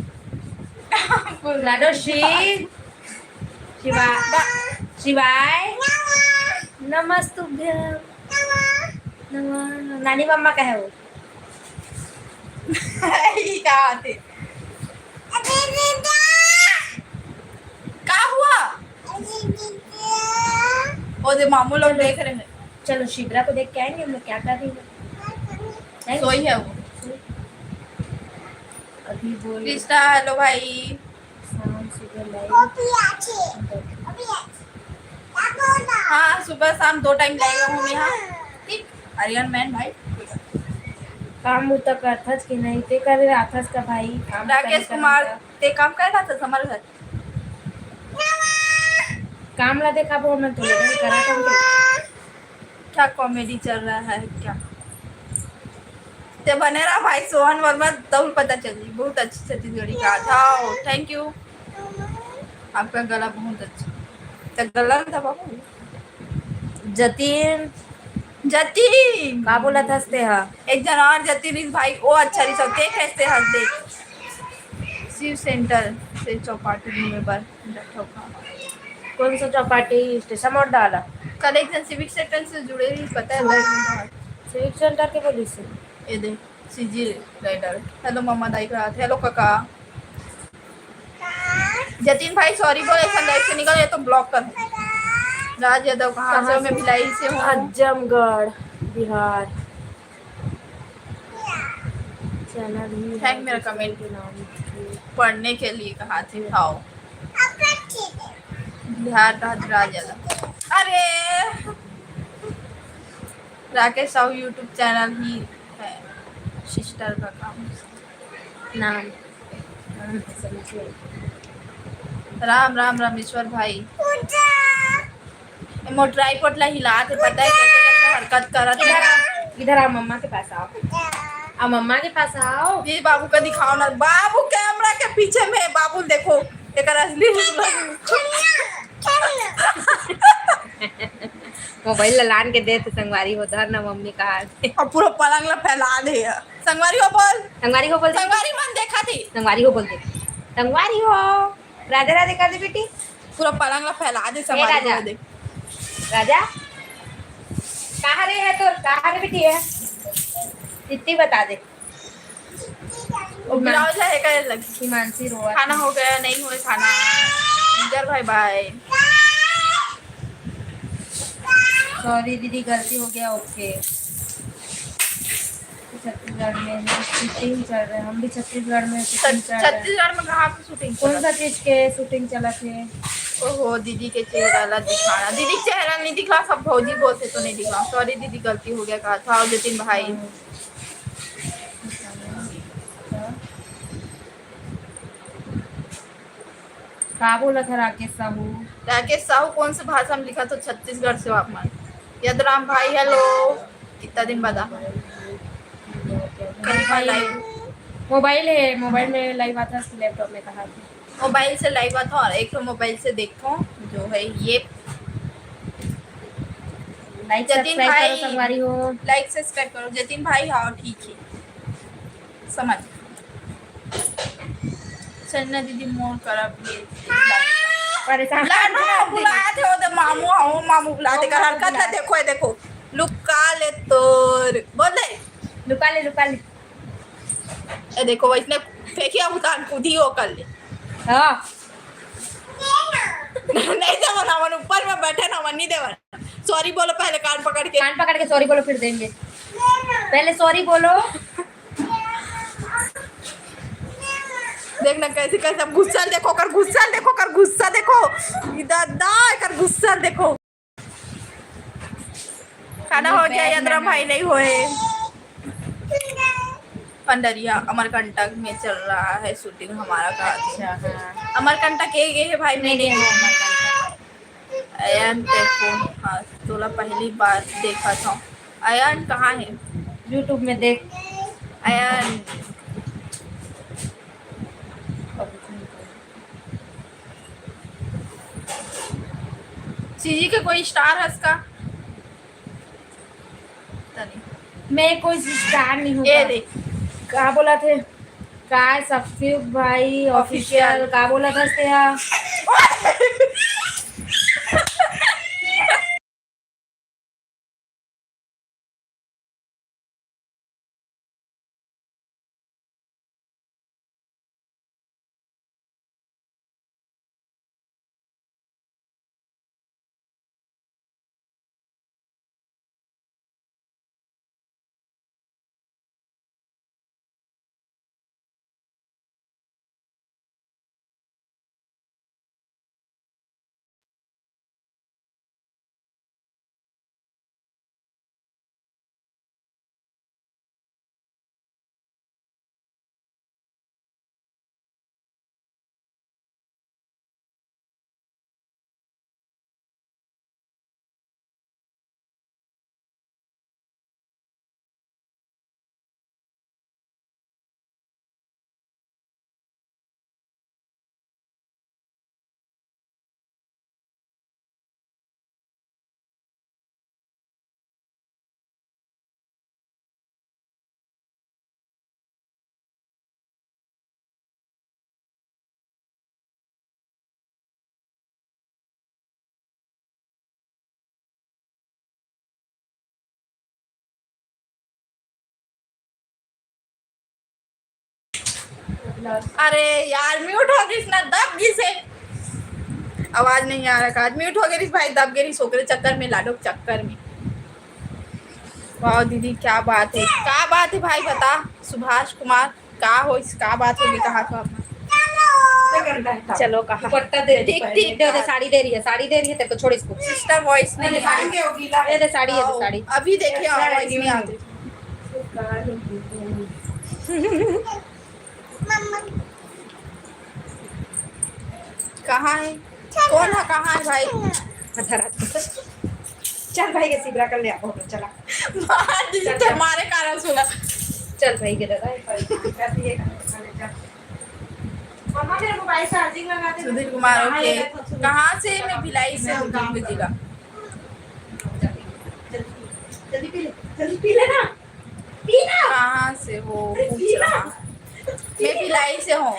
बोल। लाडो श्री, शिवा, शिवाय, नमस्तुभ्यम। नमः। नानी मम्मा का है वो। ये क्या बात है? क्या हुआ? वो दे, मामू लोग देख रहे हैं। चलो, शिवरा को देख के आएंगे हम लोग, क्या कर रही है। सोई है वो। अभी बोल। कृष्णा, हेलो भाई। शाम सुबह लाइव। हाँ, सुबह शाम दो टाइम लाइव हूँ मैं यहाँ। ठीक, आयरन मैन भाई। काम उता करथस कि नहीं? ते करे राथस का भाई? काम राकेश करे कुमार, करथस। ते काम करे राथस हमारे घर? काम ला देखाबो, हमन तो लेबे करत हन। क्या कॉमेडी चल रहा है क्या? ते बने रहा भाई, सोहन वर्मा, तब पता चली। बहुत अच्छी छत्तीसगढ़ी का था, थैंक यू। आपका गला बहुत अच्छा। ते गला था बाबू। जतीन। जतीन। का बोलत हस ते हा? एक जन और जतीन इस भाई, वो अच्छा नहीं सकते, कैसे हंस दे। शिव सेंटर से चौपाटी में बर। कौन सा चौपाटी? स्टेशन मोड़ डाला। कल एक जन सिविक सेंटर से जुड़े रही, पता है, लाइव में बाहर। सिविक सेंटर के बोलिस हे। ये दे, सीजी राइडर। हेलो मम्मा दाई का हाथ, हेलो काका। जतिन भाई सॉरी बोल, ऐसा लाइव से निकल, ये तो ब्लॉक कर। राज यादव कहाँ से हो? मैं भिलाई से हूँ। आजमगढ़, बिहार। चैनल ही है, थैंक मेरा कमेंट के नाम। पढ़ने के लिए कहा थे, खाओ। बिहार का राज यादव। अरे, राकेश साहू YouTube चैनल ही है, सिस्टर का काम। नाम। राम राम रामेश्वर भाई। ए मोर ट्राइपॉड ला हिलात हे, पता है कैसे कैसे हरकत करत हे। इधर आ, इधर आ, मम्मा के पास आओ। आ, मम्मा के पास आओ। ये बाबू का दिखाओ ना, बाबू कैमरा के पीछे में है, बाबू देखो, एकर असली रूप। मोबाइल ला लान के दे तो संगवारी हो, धर ना मम्मी कहा। और पूरा पलंग ला फैला दे। संगवारी हो बोल। संगवारी हो बोल दे। संगवारी मन देखा थी। संगवारी हो बोल दे। संगवारी हो। राधे राधे कर दे बेटी। पूरा पलंग ला फैला दे, ए संगवारी राजा। हो दे। राजा, कहाँ रे है तोर, कहाँ रे बेटी है? इतनी बता दे। वो ब्लाउज है, का लगी? हिमांशी रोआ। खाना हो गया, नहीं हुए खाना। इंदर भाई, बाय। सॉरी दीदी, गलती हो गया, ओके। छत्तीसगढ़ में है, शूटिंग चल रहा है, हम भी छत्तीसगढ़ में शूटिंग चल रहा है। छत्तीसगढ़ में कहाँ पे शूटिंग कौन सा चीज के शूटिंग चलत हे? ओहो, दीदी के चेहरा ला दिखाना। दीदी के चेहरा नहीं दिखला, सब भौजी बोलते तो नहीं दिखला। सॉरी दीदी, गलती हो गया, कहा था। और जतिन भाई। हाँ। का बोलत हे राकेश साहू? राकेश साहू कौन से भाषा में लिखा? तो छत्तीसगढ़ से हो आप मन। यदराम भाई, हेलो, कितना दिन बाद आ? कहीं पर लाइव? मोबाइल है, मोबाइल में लाइव आता है, लैपटॉप में कहा थे। मोबाइल से लाइव आता और एक तो मोबाइल से देखो। जो है ये। लाइक जतिन सब्सक्राइब भाई, करो संगवारी हो। लाइक सब्सक्राइब करो जतिन भाई। हाँ, ठीक है, समझ। संजना दीदी मोर करा भी। परेशान लाडो बुलात हे, ओदे मामू, हो मामू बुलात हे, कर हरकत ला देखो, ये देखो, लुका ले तोर, बोल दे। लुका ले, लुका ले। ए देखो, वैसने फेंकिया उतार कूदी हो कर ले। हाँ। नहीं देवन, हमन ऊपर में बैठे ना, हमन नहीं देवन। सॉरी बोलो पहले कान पकड़ के। कान पकड़ के सॉरी बोलो, फिर देंगे। पहले सॉरी बोलो। देख ना कैसे, कैसे गुस्सा देखो, कर गुस्सा देखो, कर गुस्सा देखो। ई दादा, कर गुस्सा देखो। खाना हो गया, यंदरा भाई नहीं होए। पंडरिया अमरकंटक में चल रहा है शूटिंग हमारा का। अच्छा, हाँ। अमरकंटक के गए है भाई, मैं नहीं गई हूँ अमरकंटक। अयन, देखो, हाँ, तोला पहली बार देखा था। अयन कहाँ है? YouTube में देख। अयन। सीजी के कोई स्टार हस का? तनी। मैं कोई स्टार नहीं हूँ। ये का? देख। का बोला थे? का सफीक भाई ऑफिशियल। ऑफिशियल का बोला था तेरा? अरे यार, म्यूट हो गई ना, दब गई से। आवाज नहीं आ रहा था, म्यूट हो गई भाई, दब गई ओकरे चक्कर में, लाडो के चक्कर में। वाह दीदी, क्या बात है, क्या बात है भाई, बता सुभाष कुमार। का होइस, का बात होगी, कहा तो अपना? चलो, कहा। दुपट्टा दे रही है, ठीक, पहले। ठीक। दे, दे, साड़ी दे रही है, साड़ी दे रही है तेरे को, छोड़ इसको। सिस्टर वॉइस नहीं है। साड़ी दे, दे, साड़ी है, दे, साड़ी। अभी देखिए, वॉइस नहीं आती। कहाँ है? कौन है, कहाँ है भाई? आधा रात को। चल भाई, ये सिबरा कर ले, आप चला। मार दीजिए, चल, चल। तुम्हारे कारण सुना। चल भाई के दादा, एक बार कर दिए। मम्मा, मेरे मोबाइल चार्जिंग लगा दे। सुधीर कुमार, ओके। कहाँ से? मैं भिलाई से हूँ, दुर्ग जिला। जल्दी, जल्दी पी ले, जल्दी पी ले ना। पी ना। कहाँ से हो? अरे, पी ना। मैं भिलाई से हूँ।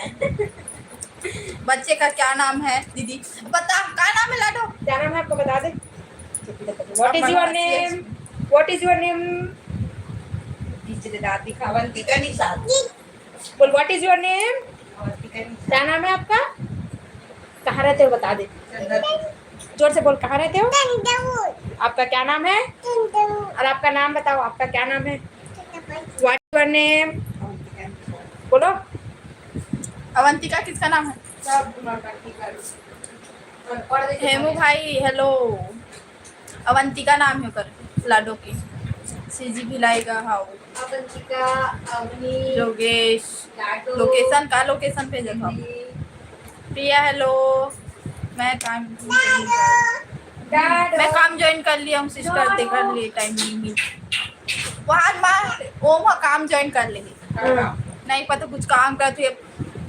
बच्चे का क्या नाम है दीदी? बता, क्या नाम है लाडो? क्या नाम है आपका, बता दे। What is your name? What is your name? पीछे दादी खावन दिखा नहीं साथ। बोल, what is your name? क्या नाम है आपका? कहाँ रहते हो, बता दे। जोर से बोल, कहाँ रहते हो? आपका क्या नाम है? और आपका नाम बताओ, आपका क्या नाम है? What your name? बोलो। अवंतिका किसका नाम है? हेमू भाई, हेलो। अवंतिका नाम है ओकर, लाडो के। सीजी भिलाई का, हाँ। अवंतिका, अवनी, योगेश। लाडो। Location का, location भेजत हूँ। प्रिया, हेलो। मैं काम, लाडो। मैं काम ज्वाइन कर लिया हूँ सिस्टर, देखा लिए टाइम नहीं मिल। वहाँ माँ, वो वहाँ काम ज्वाइन कर ले। हाँ। नहीं पता कुछ काम करत हुए,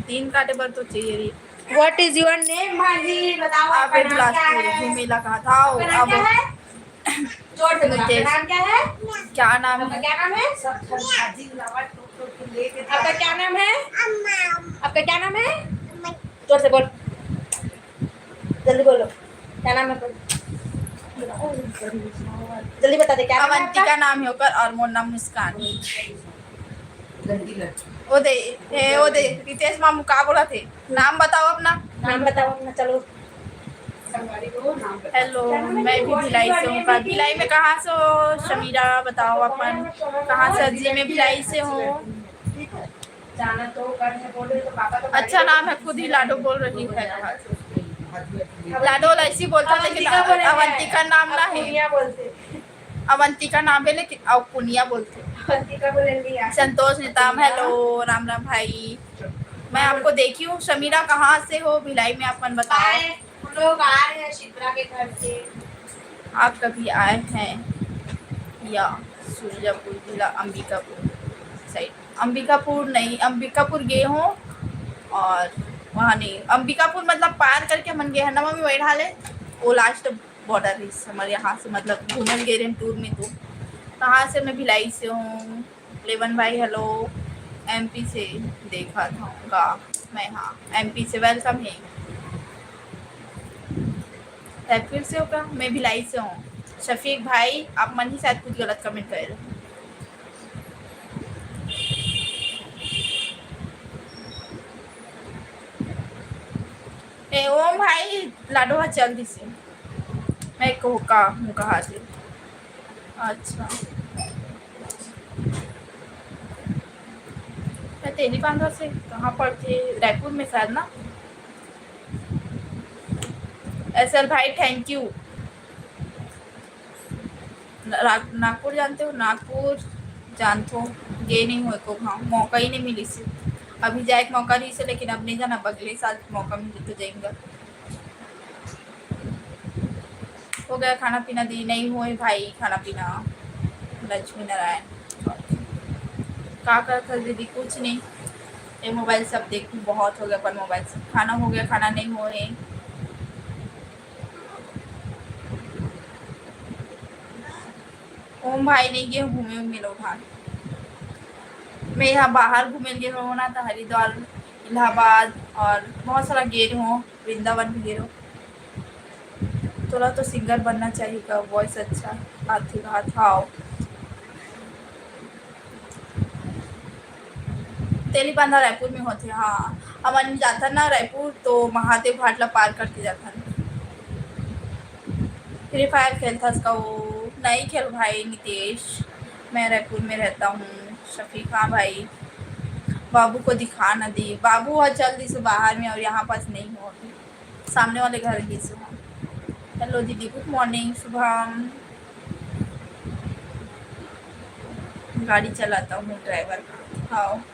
दिन काटे बर तो चाहिए रही। What is your name, भांजी? बताओ, आपका नाम क्या है? घूमे ला कहा था, आपका नाम क्या है? जोर से बोलो, आपका नाम क्या है? क्या नाम है? आपका क्या नाम है? आपका क्या नाम है? आपका क्या नाम है? जोर से बोल, जल्दी बोलो, क्या नाम है? जल्दी बता दे, क्या नाम है आपका? अवंतिका नाम है ओकर और मोर नाम मुस्कान। ओ दे, ए, ओ दे, रितेश मामू का बोलथे? नाम बताओ अपना। नाम बताओ अपना, चलो। हेलो, मैं भी भिलाई से हूँ। का भिलाई में कहाँ से हो? शमीरा, बताओ अपन, कहाँ से? जी, मैं भिलाई से हूँ। अच्छा नाम है, खुद ही लाडो बोल रही है। लाडो ऐसी बोलता, लेकिन अवंतिका नाम ना है। अवंतिका नाम है, लेकिन अउ पुनिया बोलथे। संतोष नेताम, हेलो, राम राम भाई। मैं आपको देखी हूँ। शमीरा, कहाँ से हो? भिलाई में आप मन बताओ। हाय, हम लोग आ रहे हैं शिप्रा के घर से। आप कभी आए हैं या? सुरजापुर जिला, अंबिकापुर साइड। अंबिकापुर नहीं, अंबिकापुर गए हो और वहाँ नहीं, अंबिकापुर मतलब पार करके हमन गए हैं ना मम्मी, वही ढाले, वो लास्ट बॉर्डर है हमारे यहाँ से, मतलब घूमन गए रहे टूर में। तो कहाँ से? मैं भिलाई से हूँ। लेवन भाई, हेलो, एमपी से देखा था का मैं, हाँ, एमपी से, वेलकम है। शायद फिर से होगा, मैं भिलाई से हूँ। शफीक भाई, आप मन ही शायद कुछ गलत कमेंट कर रहे हो। ए, ओम भाई, लाडो हा चल दिसे। मैं कहूँ का, हूँ कहा से। अच्छा। मैं तेली बांधा से कहाँ पढ़ते? रायपुर में शायद ना। एसएल भाई, थैंक यू। रा-, नागपुर जानते हो? नागपुर जानथो, गे नहीं हो एको घाव, मौका ही नहीं मिलिस। अभी जाए के मौका रहिस, लेकिन अब नहीं जाना, अगले साल मौका मिले तो जाएंगे। हो गया खाना पीना दी? नहीं हुए भाई खाना पीना। लक्ष्मी नारायण, का करत हस दीदी? कुछ नहीं, ये मोबाइल सब देख, बहुत हो गया अपन मोबाइल सब। खाना हो गया, खाना नहीं हुए। ओम भाई नहीं गए घूमे उमे लोग। हाँ, मैं यहाँ बाहर घूमे गए हो ना, तो हरिद्वार, इलाहाबाद और बहुत सारा गए हो, वृंदावन भी गए हो। तोला तो सिंगर बनना चाहिए का, वॉइस अच्छा आथे गा था। तेली बांधा रायपुर में होथे। हाँ, हमन जाथन ना रायपुर तो महादेव घाट ला पार करके जाथन। फ्री फायर खेलथस का? वो नहीं खेल भाई नितेश, मैं रायपुर में रहता हूँ। शफीक, हाँ भाई, बाबू को दिखा ना दी, बाबू ह चल दिस बाहर में और यहाँ पास नहीं हो अभी। सामने वाले घर गिस हूँ। हेलो दीदी, गुड मॉर्निंग शुभम। गाड़ी चलाता हूँ ड्राइवर। हाँ,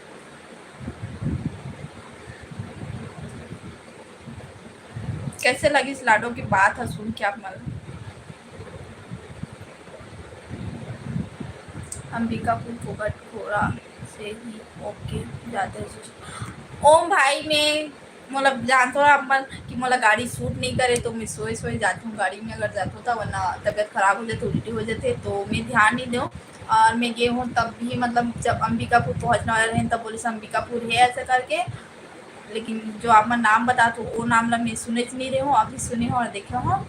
कैसे लगिस लाडो की बात ह सुन के आप मन? अंबिकापुर फोगटखोरा से ही ओके जाते हैं। ओम भाई, मैं मोला जानथो आप मन कि मोला गाड़ी सूट नहीं करे, तो मैं सोए सोए जाती हूँ गाड़ी में, अगर जाती हूँ तो, वरना तबीयत खराब हो जाती, उल्टी हो जाती, तो मैं ध्यान नहीं दूँ। और मैं गई हूँ तब भी, मतलब जब अंबिकापुर पहुँचने वाला रहे तब बोलिस अंबिकापुर है ऐसा करके, लेकिन जो आप मन नाम बतात हो वो नाम ला मैं सुनेच नहीं रहे हूँ, अभी सुने हूँ और देखे हूँ।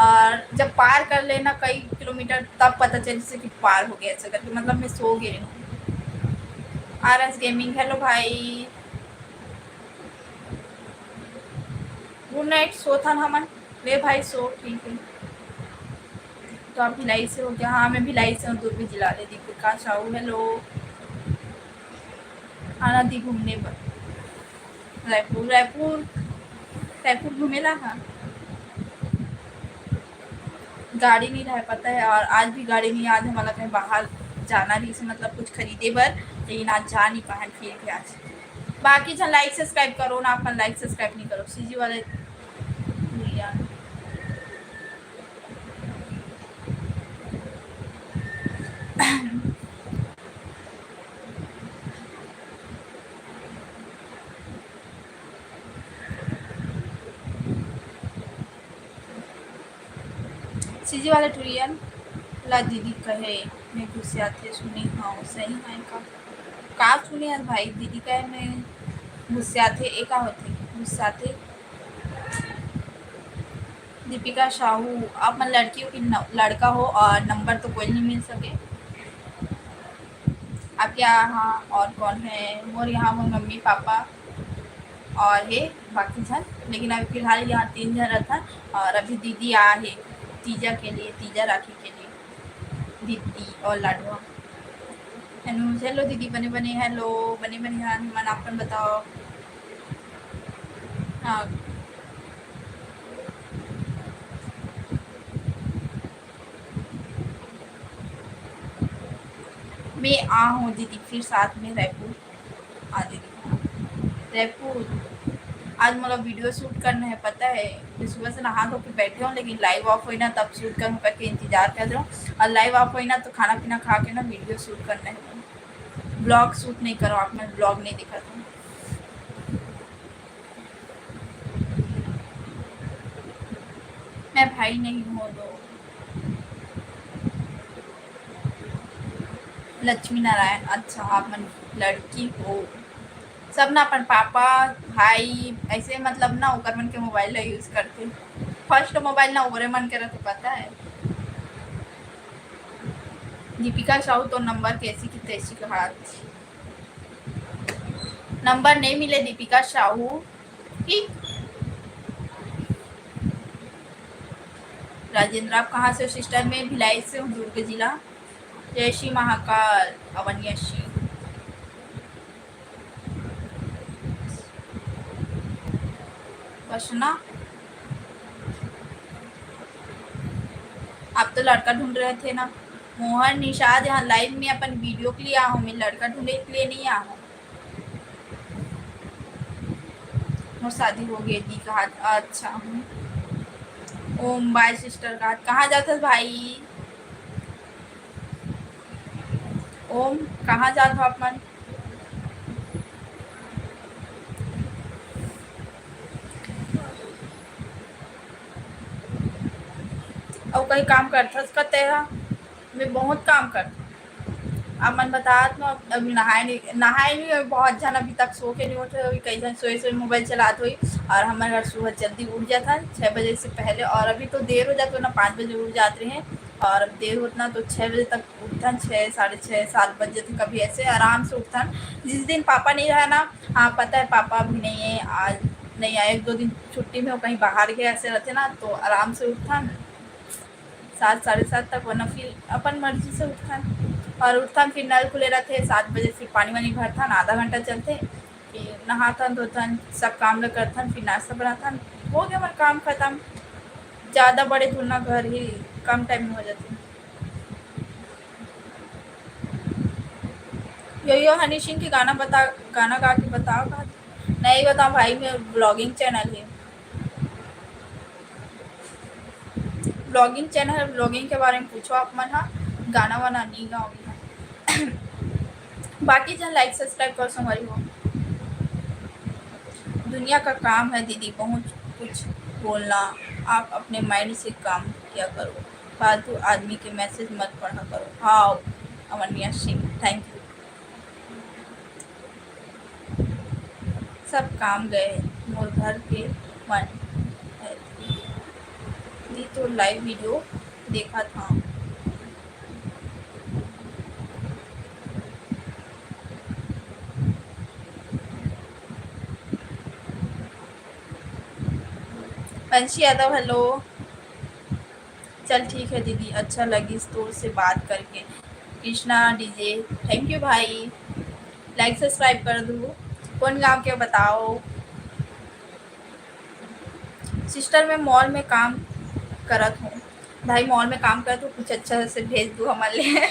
और जब पार कर लेना कई किलोमीटर तब पता चलिस कि पार हो गया ऐसा करके, मतलब मैं सो गई हूँ। आर एस गेमिंग, हेलो भाई, गुड नाइट, सोथन हमन। ले भाई सो, ठीक है। तो आप भिलाई से हो क्या? हाँ, मैं भिलाई से हूँ, दुर्ग जिला। ले दीपिका साहू, हेलो। आना दी घूमने पर। रायपुर, रायपुर, रायपुर घूमे ला, हाँ। गाड़ी नहीं रहे, पता है, और आज भी गाड़ी नहीं, आज हमला कहीं बाहर जाना रहिस, मतलब कुछ खरीदे बर, लेकिन आज जा नहीं पाए फिर भी आज। बाकी झन लाइक सब्सक्राइब करो ना, अपन लाइक सब्सक्राइब नहीं करो, सीजी वाले भैया। सीजी वाला टुरियन ला दीदी कहे में गुस्सियाथे, सुने हव, सही है का? का सुने हस भाई? दीदी कहे में गुस्सियाथे, ए का होथे गुस्सियाथे? दीपिका साहू, आप मन लड़की हो कि न-, लड़का हो और नंबर तो कोई नहीं मिल सके। आपके यहाँ और कौन है? मोर यहाँ मोर मम्मी पापा और हे बाकी झन, लेकिन अभी फिलहाल यहाँ तीन झन रहथन और अभी दीदी आ हे तीजा के लिए, तीजा राखी के लिए। दीदी और लाडवा। हेलो, हेलो दीदी, बने बने, हेलो, बने बने हन, मन अपन बताओ। हाँ। मैं आ हूँ दीदी, फिर साथ में रायपुर आ दीदी। रायपुर, आज मोला वीडियो शूट करना है, पता है, मैं सुबह से नहा धो के बैठे हूँ, लेकिन लाइव ऑफ होई ना तब शूट करूँ करके इंतजार कर रहा हूँ, और लाइव ऑफ होई ना तो खाना पीना खा के ना वीडियो शूट करना है। ब्लॉग शूट नहीं करो आप, मैं ब्लॉग नहीं दिखाता हूँ। मैं भाई नहीं हूँ दो। लक्ष्मी नारायण, अच्छा, आप मन लड़की हो। सब ना अपन पापा, भाई, ऐसे मतलब ना ओकर मन के मोबाइल ला यूज़ करथे। फर्स्ट मोबाइल ना ओकरे मन के रहथे, पता है। दीपिका साहू तो नंबर कैसी की तैसी कहात। नंबर नहीं मिले दीपिका साहू। ठीक। राजेंद्र, आप कहाँ से हो सिस्टर? मैं भिलाई से हूँ, दुर्ग जिला। जय श्री महाकाल, अवन्या श्री। बस ना, आप तो लड़का ढूंढ रहे थे ना। मोहन निषाद यहाँ लाइव में अपन वीडियो के लिए आ हूँ, मैं लड़का ढूंढे के लिए नहीं आ हूँ। मोर शादी हो गई दी कहा, अच्छा हूँ। ओम बाय सिस्टर कहा, कहाँ जाथस भाई? ओम, कहाँ जात हो आप मन? अउ कहीं काम करथस का तेरा? मैं बहुत काम करथूँ। आप मन बतात ना, अभी नहाए नहीं, नहाए नहीं, अभी बहुत झन अभी तक सो के नहीं उठे, अभी कई झन सोए सोए मोबाइल चलात होई। और हमारे घर सुबह जल्दी उठ जाता है छः बजे से पहले, और अभी तो देर हो जाता है ना, पाँच बजे उठ जाते हैं, और अब देर होता ना तो छः बजे तक उठथन, छः, साढ़े छः, सात बज जाथे कभी, ऐसे आराम से उठथन। जिस दिन पापा नहीं रहा ना, हाँ, पता है, पापा भी नहीं है, आज नहीं आए, एक दो दिन छुट्टी में वो कहीं बाहर गए, ऐसे रहते ना, तो आराम से उठथन सात, साढ़े सात तक, वरना फिर अपन मर्जी से उठथन। और उठथन, फिर नल खुले रहते, सात बजे फिर पानी वानी भरथन, आधा घंटा चलते, फिर नहाथन धोथन, सब काम ल करथन, फिर नाश्ता बनाथन, हो गया हमारा काम खत्म। ज़्यादा बड़े थोड़ा ना घर ही, कम टाइम में हो जाते। यो यो हनी सिंह के गाना बता, गाना गा के बताओ का? नहीं बताओ भाई, मैं ब्लॉगिंग चैनल है, ब्लॉगिंग चैनल है, ब्लॉगिंग के बारे में पूछो आप मन हा, गाना वाना नहीं गाओगी। बाकी जन लाइक सब्सक्राइब कर संगवारी हो। दुनिया का काम है दीदी बहुत कुछ बोलना, आप अपने माइंड से काम किया करो, फालतू आदमी के मैसेज मत पढ़ा करो। हाँ, अमनिया सिंह, थैंक यू। सब काम गए मोर घर के मन है। दी तो लाइव वीडियो देखा था। पंशी यादव, हेलो। चल ठीक है दीदी, अच्छा लगिस तोर से बात करके। कृष्णा डीजे, थैंक यू भाई, लाइक सब्सक्राइब कर दू। कौन गांव के बताओ? सिस्टर, मैं मॉल में काम करत हूँ। भाई, मॉल में काम करत हूँ, कुछ अच्छा से भेज दू हमन ले।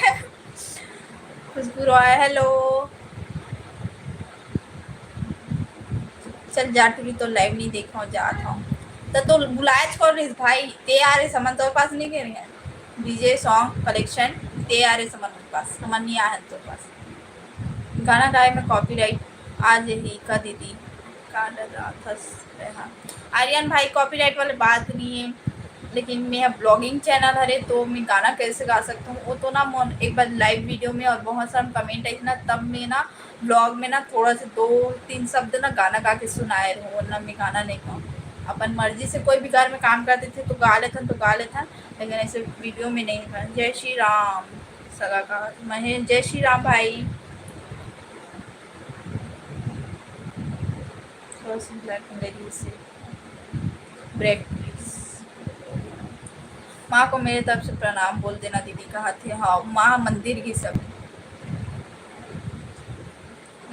खुशबू रॉय, हेलो। चल जा टूरी, तो लाइव नहीं देखा हूँ, जात हूँ। तो, तो बुलाए छोड़ रही भाई, ते आ रहे समन तोर पास नहीं कह रहे हैं। डीजे सॉन्ग कलेक्शन, ते आ रहे समन तोर पास, समन नहीं आया है तोर पास। गाना गाए में कॉपीराइट आ जाही का दीदी? का डर रहा था? हाँ। आर्यन भाई, कॉपीराइट वाले बात नहीं है, लेकिन मेहा vlogging channel हरे, तो मैं गाना कैसे गा सकता हूँ, वो तो ना मोर एक बार live video में और बहुत सारा comment आई ना, तब मैं ना vlog में ना थोड़ा से दो तीन शब्द ना गाना गा के सुनाए रहूँ, वरना मैं गाना नहीं गाऊँ। अपन मर्जी से कोई भी घर में काम करते थे तो गा लेथन, तो गा लेथन, लेकिन ऐसे video में नहीं गा। जय श्री राम। सगा का महेश, जय श्री राम भाई। थोड़ा सा black अंग्रेजी से break please। माँ को मेरे तरफ से प्रणाम बोल देना दीदी, कहा थे। हाँ, माँ मंदिर की सब।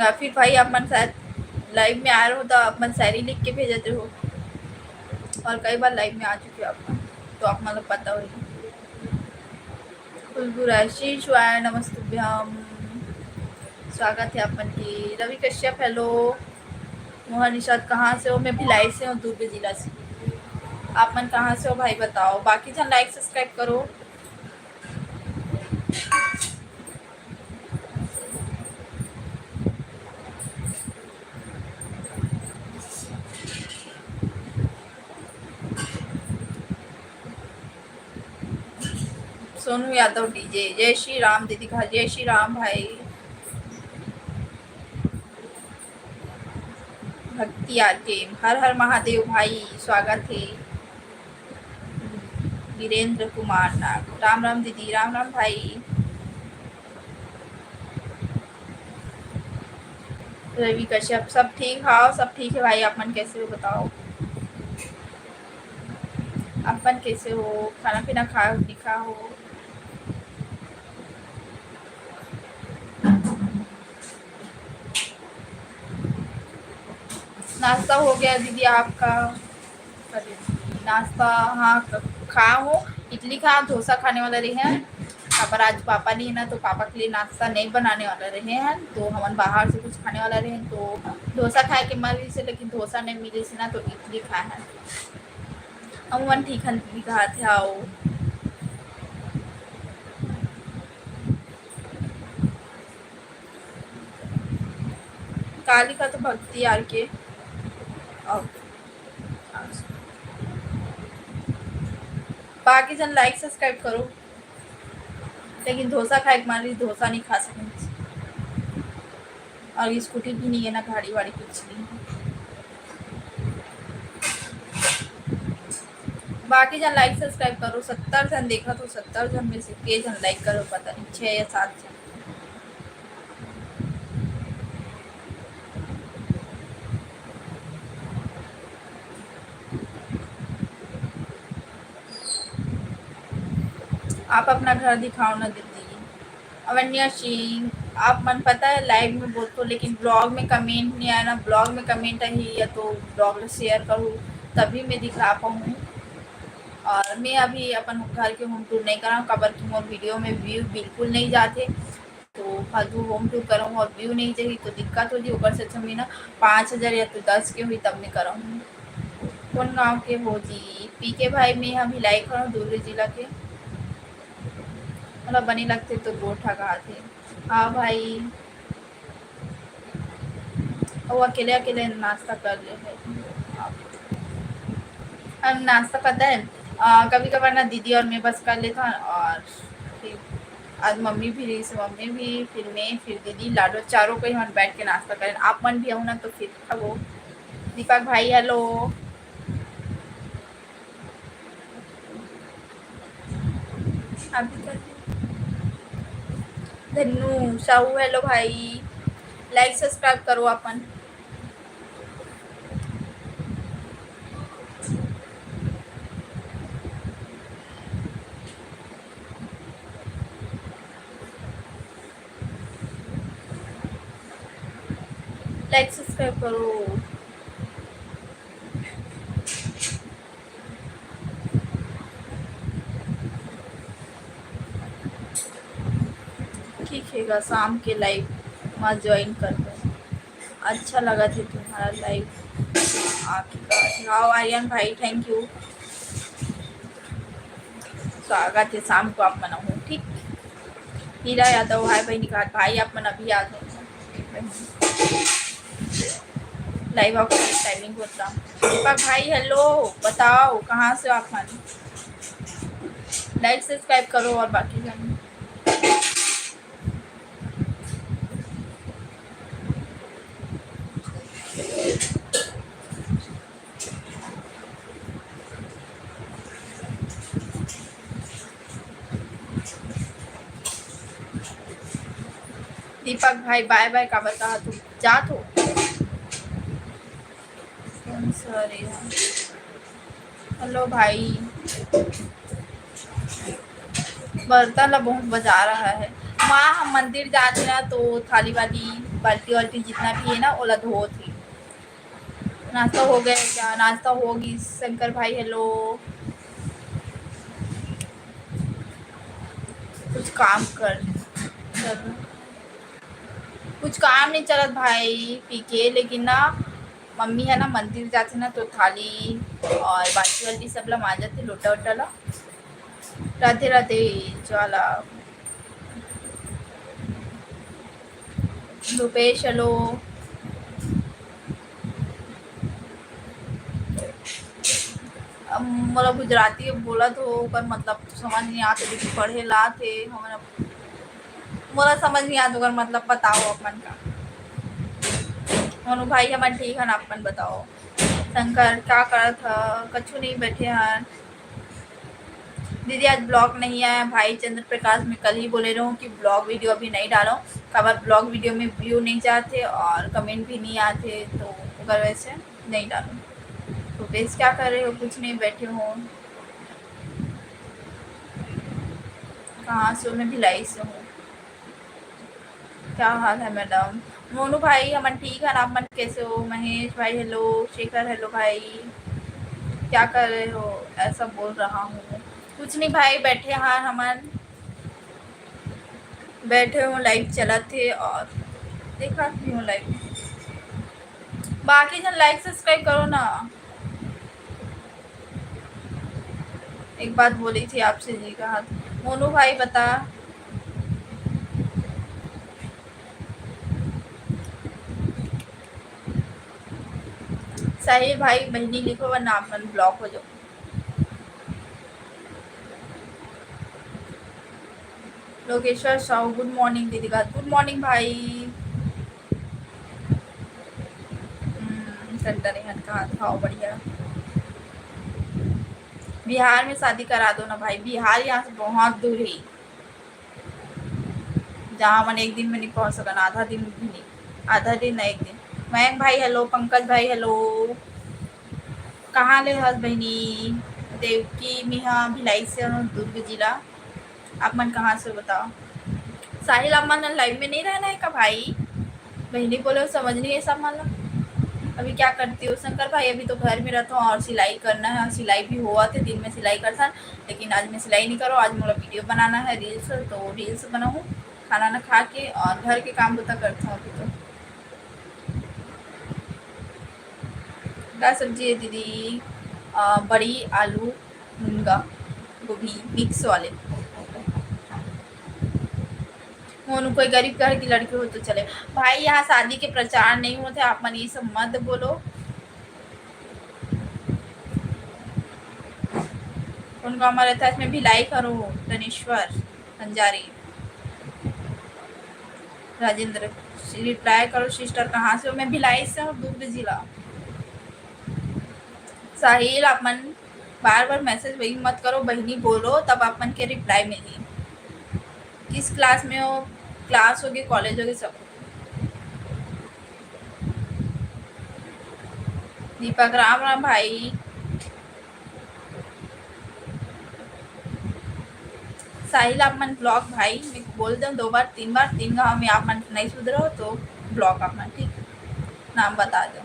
या फिर भाई, आप मन शायद live में आए रहो, तो आप मन शायरी लिख के भेजते हो, और कई बार live में आ चुके हो आप मन, तो आप मन ला पता होही। खुशबू राय, श्री शिवाय नमस्तुभ्यम, स्वागत है आप मन के। रवि कश्यप, hello। मोहन निषाद, कहाँ से हो? मैं भिलाई से हूँ, दुर्ग जिला से। आप मन कहाँ से हो भाई, बताओ। बाकी झन like subscribe करो। सोनू यादव DJ, जय श्री राम दीदी का, जय श्री राम भाई। भक्ति आरके, हर हर महादेव भाई, स्वागत है। वीरेंद्र कुमार नाग, राम राम दीदी, राम राम भाई। रवि कश्यप, सब ठीक? हाँ, सब ठीक है भाई, आप मन कैसे हो बताओ? आप मन कैसे हो? खाना पीना खा, नहीं खा हो? नाश्ता हो गया दीदी आपका? अरे, नाश्ता, हाँ, ख-, खा हूँ। इडली खा, डोसा खाने वाला रहे हैं। काबर आज पापा नहीं है ना, तो पापा के लिए नाश्ता नहीं बनाने वाला रहे हैं, तो हमन बाहर से कुछ खाने वाला रहे हैं, तो डोसा खाए के मन रहिस हे, लेकिन डोसा नहीं मिलिस हे ना, तो इडली खाए हैं। हम मन ठीक हन, इडली खात हे। आओ। काली का तो भक्ति आर के। आओ। बाकी जन like subscribe करो, लेकिन डोसा खाए के मन रही, डोसा नहीं खा सकते। और स्कूटी भी नहीं है ना, गाड़ी वाड़ी कुछ नहीं है। बाकी जन like subscribe करो, सत्तर जन देखा तो सत्तर जन में से के जन like करो, पता नहीं छः या सात जन। आप अपना घर दिखाओ ना दीदी। अवन्या सिंह, आप मन पता है live में बोलते हो, लेकिन vlog में comment नहीं आया ना। Vlog में comment आही या तो vlog ला share करूँ, तभी मैं दिखला पाऊँ। और मैं अभी अपन घर के home tour नहीं कराऊँ, काबर कि मोर video में view बिल्कुल नहीं जाते। तो फालतू home tour करहूँ और view नहीं जाही तो दिक्कत हो जी। ओकर से अच्छा मैं ना पाँच हजार या तो दस के हुई तब मैं करहूँ। कौन गाँव के हो जी? पीके भाई, मैं अभी like करहूँ दुर्ग जिला के। मतलब बने लगते तो गोठा कहा थे। हाँ भाई, वो अकेले अकेले नाश्ता कर ले है। हम नाश्ता पता है, अ, कभी कभार ना दीदी और मैं बस कर लेता हूँ और फिर आज मम्मी भी रही, मम्मी भी, फिर मैं, फिर दीदी, लाडो, चारों कोई हम बैठ के नाश्ता करें। आप मन भी आओ ना तो फिर खाओ। दीपक भाई, hello। अभी कर दे। धन्नू साहू, hello भाई, like subscribe करो अपन। Like subscribe करो। ठीक है गा, शाम के live मा join कर दो। अच्छा लगा थे तुम्हारा live आके। वाओ आर्यन भाई, thank you। स्वागत है शाम को आप मन आहू, ठीक। हीरा यादव, हाय बहनी घाट भाई, आप मन अभी आ गए। Live आपका timing होता। दीपक भाई, hello, बताओ कहाँ से हो आप मन? लाइक सब्सक्राइब करो और बाकी जानो। दीपक भाई बाय बाय काबर कहा तू जात हो? सॉरी। हेलो भाई, बर्तन ला बहुत बजा रहा है। माँ हम मंदिर जात हे ना, तो थाली वाली बाल्टी वाल्टी जितना भी है ना, ओला धोत ही। नाश्ता हो गया क्या? नाश्ता हो गई। शंकर भाई हेलो। कुछ काम कर, कर कुछ काम नहीं चलत भाई पी के, लेकिन ना मम्मी है ना मंदिर जाथे ना, तो थाली और बाल्टी वाल्टी सब ला मांजत हे, लोटा वोटा ला राधे राधे। ज्वाला, रुपेश हेलो। अब मोला गुजराती बोलत हो, ओकर मतलब समझ नहीं आते, लेकिन पढ़े ला थे हमन। मोला समझ नहीं आते ओकर मतलब, बताओ अपन का। मोनू भाई हमन ठीक हन, अपन बताओ। शंकर का करत ह? कछु नहीं, बैठे हन। दीदी आज ब्लॉग नहीं आया भाई चंद्र प्रकाश, मैं कल ही बोले रहूँ कि ब्लॉग वीडियो अभी नहीं डालो, काबर ब्लॉग वीडियो में व्यू नहीं जाते और कमेंट भी नहीं आते, तो ओकर वजह से नहीं डालो। तो बेस क्या कर रहे हो? कुछ नहीं, बैठे हो। कहाँ से हो? मैं भिलाई से हूँ। क्या हाल है मैडम? मोनू भाई हमन ठीक है, आप मन कैसे हो? महेश भाई हेलो, शेखर हेलो भाई, क्या कर रहे हो? ऐसा बोल रहा हूँ। कुछ नहीं भाई, बैठे हैं हमन, बैठे हो, लाइव चलत हे और देखत भी हो लाइव। बाकी जन लाइक सब्सक्राइब करो ना। एक बात बोली थी आपसे जी का हाथ। मोनू भाई बता। साहिल भाई बहिनी लिखो वरना आप मन ब्लॉक हो जाओ। लोकेश्वर साहू, गुड मॉर्निंग दीदी का। गुड मॉर्निंग भाई। हम्म, संटा नहीं हन कहा था, बढ़िया। बिहार में शादी करा दो ना भाई, बिहार यहाँ से बहुत दूर है, जहाँ मन एक दिन में नहीं पहुँच सकन, आधा दिन भी नहीं, आधा दिन ना एक दिन। मयंक भाई हेलो, पंकज भाई हेलो, कहाँ ले हस बहिनी? देवकी मिहा भिलाई से हूँ, दुर्ग जिला। आप मन कहाँ से बताओ? साहिल, आप मन लाइव में नहीं रहना है का भाई? बहिनी बोले, समझ नहीं है सब मन ला। अभी क्या करती हो शंकर भाई? अभी तो घर में रहता हूँ और सिलाई करना है, और सिलाई भी हुआ थे, दिन में सिलाई करता, लेकिन आज मैं सिलाई नहीं करो, आज मोला वीडियो बनाना है, रील्स, तो रील्स बनाऊँ खाना ना खा के और घर के काम बुता करता हूँ अभी तो। का सब्जी है दीदी? अ, बड़ी, आलू, मुनगा, गोभी मिक्स वाले। मोनू कोई गरीब घर की लड़की हो तो चले। भाई, यहाँ शादी के प्रचार नहीं होते, आप मन ये सब मत बोलो। कौन गाँव में रहता है? इसमें भिलाई करो, तनेश्वर, बंजारी, राजेंद्र। रिप्लाई करो सिस्टर, कहाँ से हो? मैं भिलाई से हूँ, दुर्ग जिला। साहिल, आप मन बार बार मैसेज वही मत करो, बहिनी बोलो, तब आप मन के रिप्लाई मिली। किस क्लास में हो? क्लास होगे, कॉलेज होगे, सब। दीपक, राम राम भाई। साहिल, आप मन ब्लॉक भाई, मैं बोल दूँ दो बार, तीन बार, तीन गाँव में आप मन नहीं सुधरो तो ब्लॉक आप मन, ठीक, नाम बता दो।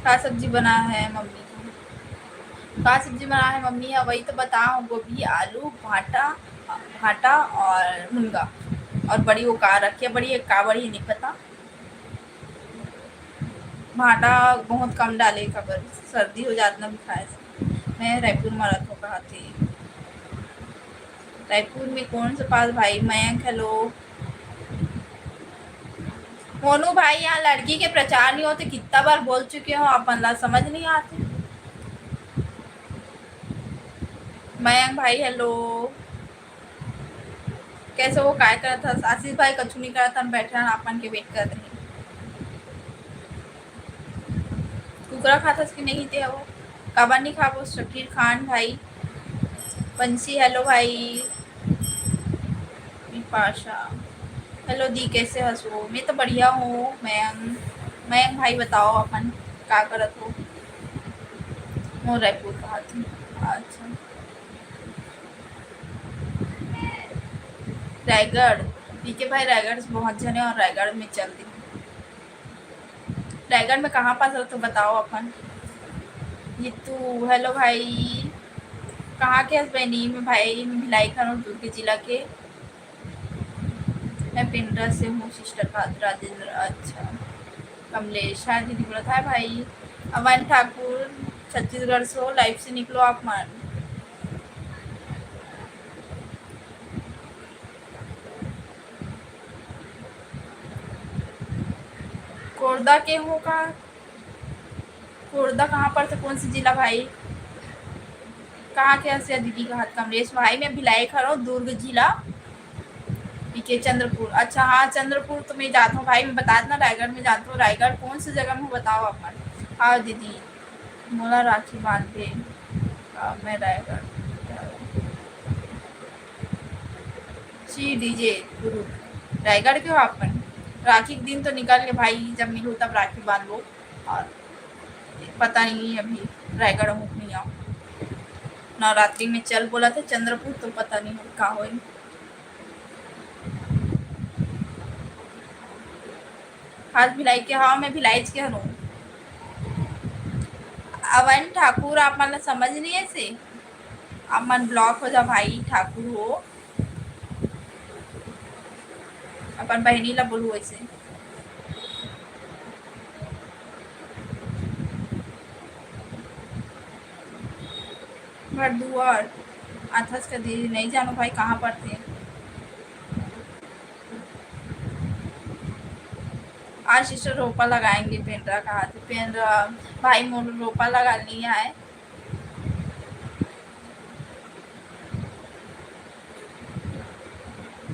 का सब्जी बना है मम्मी की? का सब्जी बना है मम्मी? हाँ, वही तो बताओ, गोभी, आलू, भाटा, भाटा और मुनगा और बड़ी वो का रखिया, बड़ी एक का बड़ी नहीं पता। भाटा बहुत कम डाले, काबर सर्दी हो जात ना भी खाए से। मैं रायपुर में रहत हो कहा थी। रायपुर में कौन सा पास भाई? मयंक हेलो। मोनू भाई, यहाँ लड़की के प्रचार नहीं होते, कितना बार बोल चुके हो, अपन ला समझ नहीं आते। मयंक भाई, hello, कैसे हो, काय करत हस? आशीष भाई, कछु नहीं करत हन, बैठे हन, आप मन के wait करत रही। कुकरा खात हस कि नहीं ते हो? काबर नहीं खाबो? शकीर खान भाई, पंछी, hello भाई, बिपाशा, hello दी, कैसे हस हो? मैं तो बढ़िया हूँ। मयंक, मयंक भाई, बताओ अपन का करत हो? मोर रायपुर का हाथ में। अच्छा, रायगढ़, पीके भाई, रायगढ़ से बहुत जने और रायगढ़ में चल दी। रायगढ़ में कहाँ पास हो तो बताओ अपन। जीतू, hello भाई, कहाँ के हस बहनी? मैं भाई, मैं भिलाई घर हूँ, दुर्ग जिला के। मैं पेंड्रा से हूँ sister, राजेंद्र। अच्छा, कमलेश, हाँ दीदी बोलत हे भाई। अवन ठाकुर, छत्तीसगढ़ से हो, live से निकलो आप मन। खोर्धा के हो का? खोर्धा कहाँ पड़थे, कौन से जिला भाई? कहाँ के हस दीदी? कहाँ कमलेश भाई, मैं भिलाई घर हूँ, दुर्ग जिला। पीके चंद्रपुर। अच्छा, हाँ, चंद्रपुर तो मैं जात हूँ भाई, मैं बतात ना, रायगढ़ में जात हूँ। रायगढ़ कौन सी जगह में बताओ अपन? हाँ दीदी, मोला राखी बांधे का मैं रायगढ़। जी डीजे गुरु, रायगढ़ के हो अपन? राखी के दिन तो निकल के भाई, जब मिलू तब राखी बांधबो। और पता नहीं अभी रायगढ़ हूँ कि नहीं आऊँ। नवरात्रि में चल बोलत हे चंद्रपुर, तो पता नहीं का होई। आज भिलाई के हवा में भिलाईच के हरो। अवन ठाकुर, आप मन ला समझ नहीं ऐसे, आप मन block हो जा भाई, ठाकुर हो। अपन बहिनी ला बोलू ऐसे। घर दुआर आथस कदी नहीं जानो भाई, कहाँ पड़थे? आज sister रोपा लगाएंगे, पेंड्रा कहा थे, पेंड्रा भाई मोर रोपा लगा लिया है।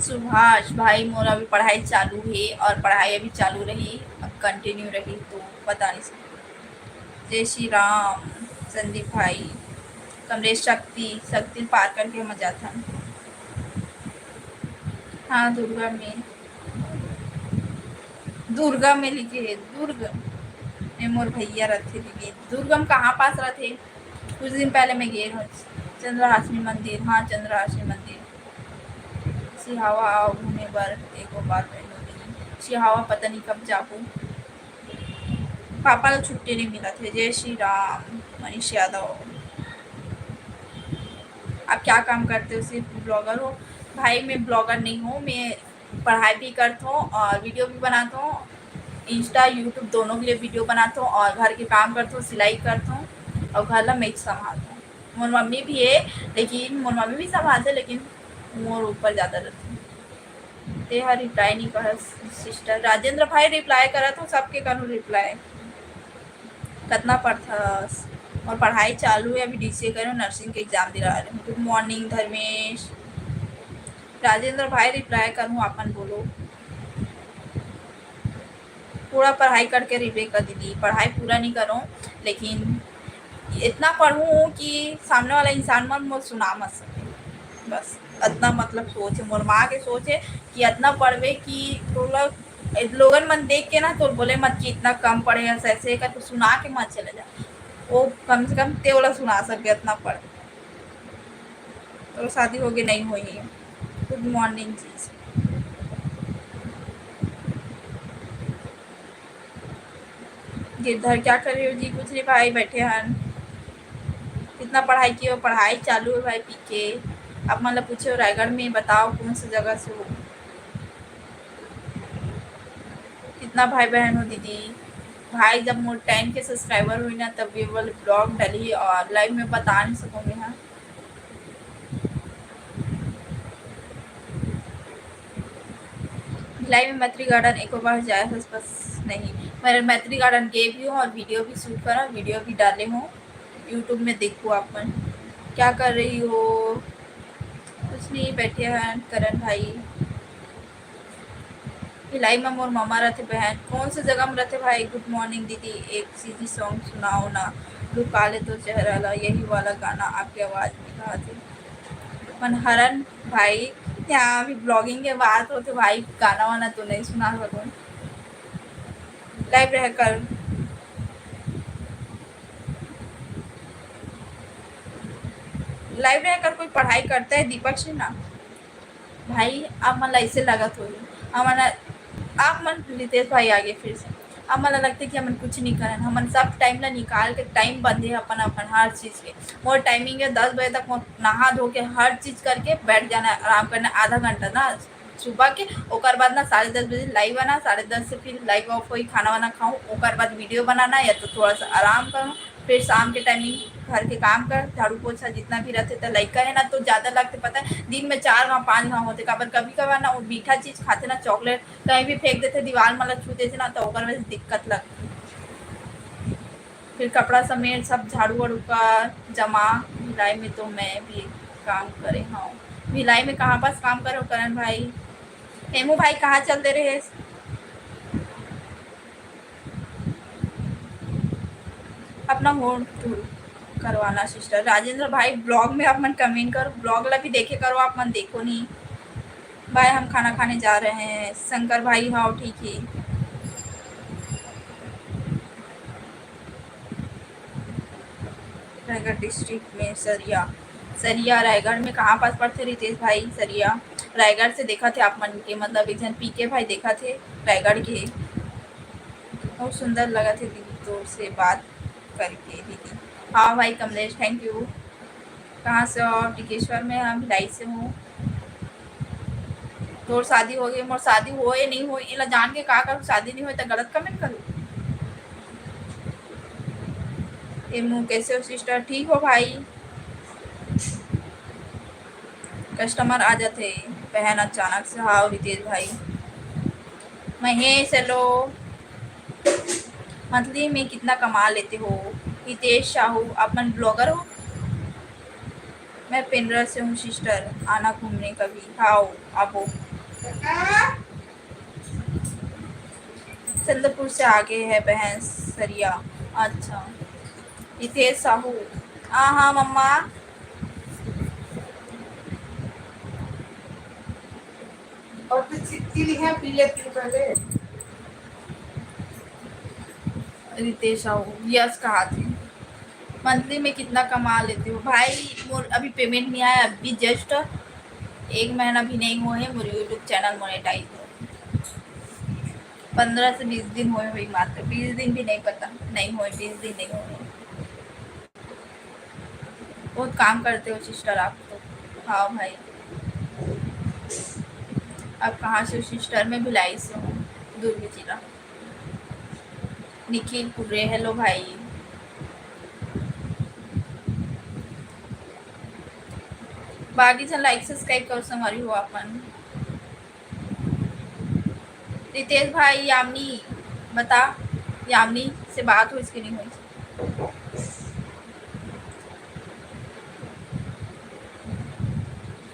सुभाष भाई, मोर अभी पढ़ाई चालू हे और पढ़ाई अभी चालू रही, अब continue रही, तो बता नहीं सकती। जय श्री राम संदीप भाई, कमलेश शक्ति, शक्ति पार करके हम जाथन। हाँ, दुर्गा में, दुर्गा में लिखे हे, दुर्ग में मोर भैया रथे दीदी। दुर्ग में कहाँ पास रथे? कुछ दिन पहले मैं गए हूँ चंद्रहासिनी मंदिर। हाँ, चंद्रहासिनी मंदिर। सिहावा आओ घूमे बर, एको बार पहले नहीं। सिहावा पता नहीं कब जाबो। पापा ला छुट्टी नहीं मिलत हे। जय श्री राम, मनीष यादव। आप क्या काम करते हो? सिर्फ blogger हो? भाई, मैं blogger नहीं हूँ, मैं पढ़ाई भी करत हूँ और video भी बनात हूँ। Insta, YouTube दोनों के लिए video बनात हूँ और घर के काम करत हूँ, सिलाई करत हूँ और घर ला मैं संभालत हूँ। मोर मम्मी भी हे, लेकिन मोर मम्मी भी संभालथे, लेकिन मोर ऊपर ज्यादा रहथे। ते ह reply नहीं करस sister। राजेंद्र भाई, reply करत हूँ, सबके करूँ reply। कतना पढ़थस? मोर पढ़ाई चालू हे, अभी DCA करे हूँ, nursing के exam दिला रहे हूँ। Good morning Dharmesh. राजेंद्र भाई, reply करहूँ, आप मन बोलो। पूरा पढ़ाई करके रहिबे का दीदी? पढ़ाई पूरा नहीं करो, लेकिन इतना पढ़ूँ कि सामने वाला इंसान मन मोर सुना मत सके। बस इतना, मतलब, सोच हे, मोर माँ के सोच हे कि इतना पढ़बे कि तोला लोगन मन देख के ना तोर बोले मत कि इतना कम पढ़े हस, ऐसे कर तो सुना के मत चले जा। वो कम से कम ते ओला सुना सके, इतना पढ़। तो शादी हो गई नहीं हुई है। Good morning जी। गिरधर, क्या कर रहे हो जी? कुछ नहीं भाई, बैठे हन। कितना पढ़ाई किए हो? पढ़ाई चालू है भाई, पीके। आप मतलब पूछे हो रायगढ़ में, बताओ कौन सी जगह से हो? कितना भाई बहन हो दीदी? भाई, जब मोर ten K subscriber हुई ना, तब ये वाले blog डाली और live में बता नहीं सकूँ मैं। हाँ, भिलाई में मैत्री गार्डन एको बार जाए हस? बस नहीं, मैं मैत्री गार्डन गए भी हूँ और video भी shoot करा, video भी डाले हूँ YouTube में, देखो आप मन। क्या कर रही हो? कुछ नहीं, बैठे हैं करण भाई। भिलाई में मोर मामा रहते बहन। कौन से जगह में रहते भाई? Good morning दीदी, एक सीधी song सुनाओ ना, लुका ले तो चेहरा ला, यही वाला गाना आपके आवाज में कहा थे। मनहरन भाई, यहाँ अभी vlogging के बात होते भाई, गाना वाना तो नहीं सुना सकूँ। Live रहकर, live रहकर कोई पढ़ाई करता है दीपक सिन्हा? भाई, आप मन ला ऐसे लगत होही, हमन, आप मन, रितेश भाई आगे फिर से, आप मन ला लगथे कि हमन कुछ नहीं करन, हमन सब time ला निकाल के, time बंधे अपन, अपन हर चीज के। मोर timing है दस बजे तक, मोर नहा धो के हर चीज करके बैठ जाना है, आराम करना है आधा घंटा ना, सुबह के। ओकर बाद ना साढ़े दस बजे live आना, साढ़े दस से फिर live off होई, खाना वाना खाऊं, ओकर बाद video बनाना या तो थोड़ा सा आराम करूं, फिर शाम के timing घर के काम कर, झाड़ू पोछा जितना भी रहते, तो लइका है ना, तो ज्यादा लगते, पता है, दिन में चार घाव, पांच घाव होते। काबर कभी कभार ना वो मीठा चीज खाते ना, chocolate कहीं भी फेंक देते, दीवार मन ला छू देते ना, तो ओकर वजह से दिक्कत लगती। फिर कपड़ा समेट सब झाड़ू वाड़ू कर जमा। भिलाई में तो मैं भी काम करे हूँ। भिलाई में कहाँ पास काम करे हो करण भाई? हेमू भाई कहाँ चल दे रहे? अपना home tour करवाना sister। राजेंद्र भाई, vlog में आप मन comment करो, vlog ला भी देखे करो, आप मन देखो नहीं। भाई, हम खाना खाने जा रहे हैं। शंकर भाई, हाँ, ठीक है। रायगढ़ district में सरिया, सरिया रायगढ़ में कहाँ पास पड़ते रितेश भाई? सरिया रायगढ़ से देखा थे आप मन के, मतलब एक जन पीके भाई देखा थे रायगढ़ के। बहुत सुंदर लगा थे दीदी तोर से बात करके दीदी। हाँ भाई कमलेश, thank you। कहाँ से हो? टिकेश्वर में। हम भिलाई से हूँ। तोर शादी हो गई, मोर शादी होए नहीं होए, एला जान के का करूँ? शादी नहीं होए तो गलत comment करूँ? हेमू, कैसे हो sister? ठीक हो भाई? Customer आ जाते बहन अचानक से। हाँ रितेश भाई। महेश, hello। Monthly में कितना कमा लेते हो? हितेश साहू, आप मन blogger हो? मैं पेंड्रा से हूँ sister, आना घूमने कभी। हाओ, आबो। चंद्रपुर से आगे है बहन सरिया। अच्छा, हितेश साहू। हाँ हाँ मम्मा। और कुछ चीनी है, पी लेती हूँ पहले। रितेश साहू, यस कहा थे। Monthly में कितना कमा लेते हो भाई? मोर अभी payment नहीं आया, अभी just एक महीना भी नहीं हुआ है मोर YouTube channel monetize हो। पन्द्रह से बीस दिन होए होई, मात्र बीस दिन भी नहीं, पता नहीं होए, बीस दिन नहीं होए। बहुत काम करते हो sister आप तो। हाँ भाई, आप कहाँ से हो sister? मैं भिलाई से हूँ, दुर्ग जिला। निखिल पुरे, hello भाई। बाकी झन like subscribe करो संगवारी हो आप मन। रितेश भाई, यामिनी बता, यामिनी से बात होइस कि नहीं होइस?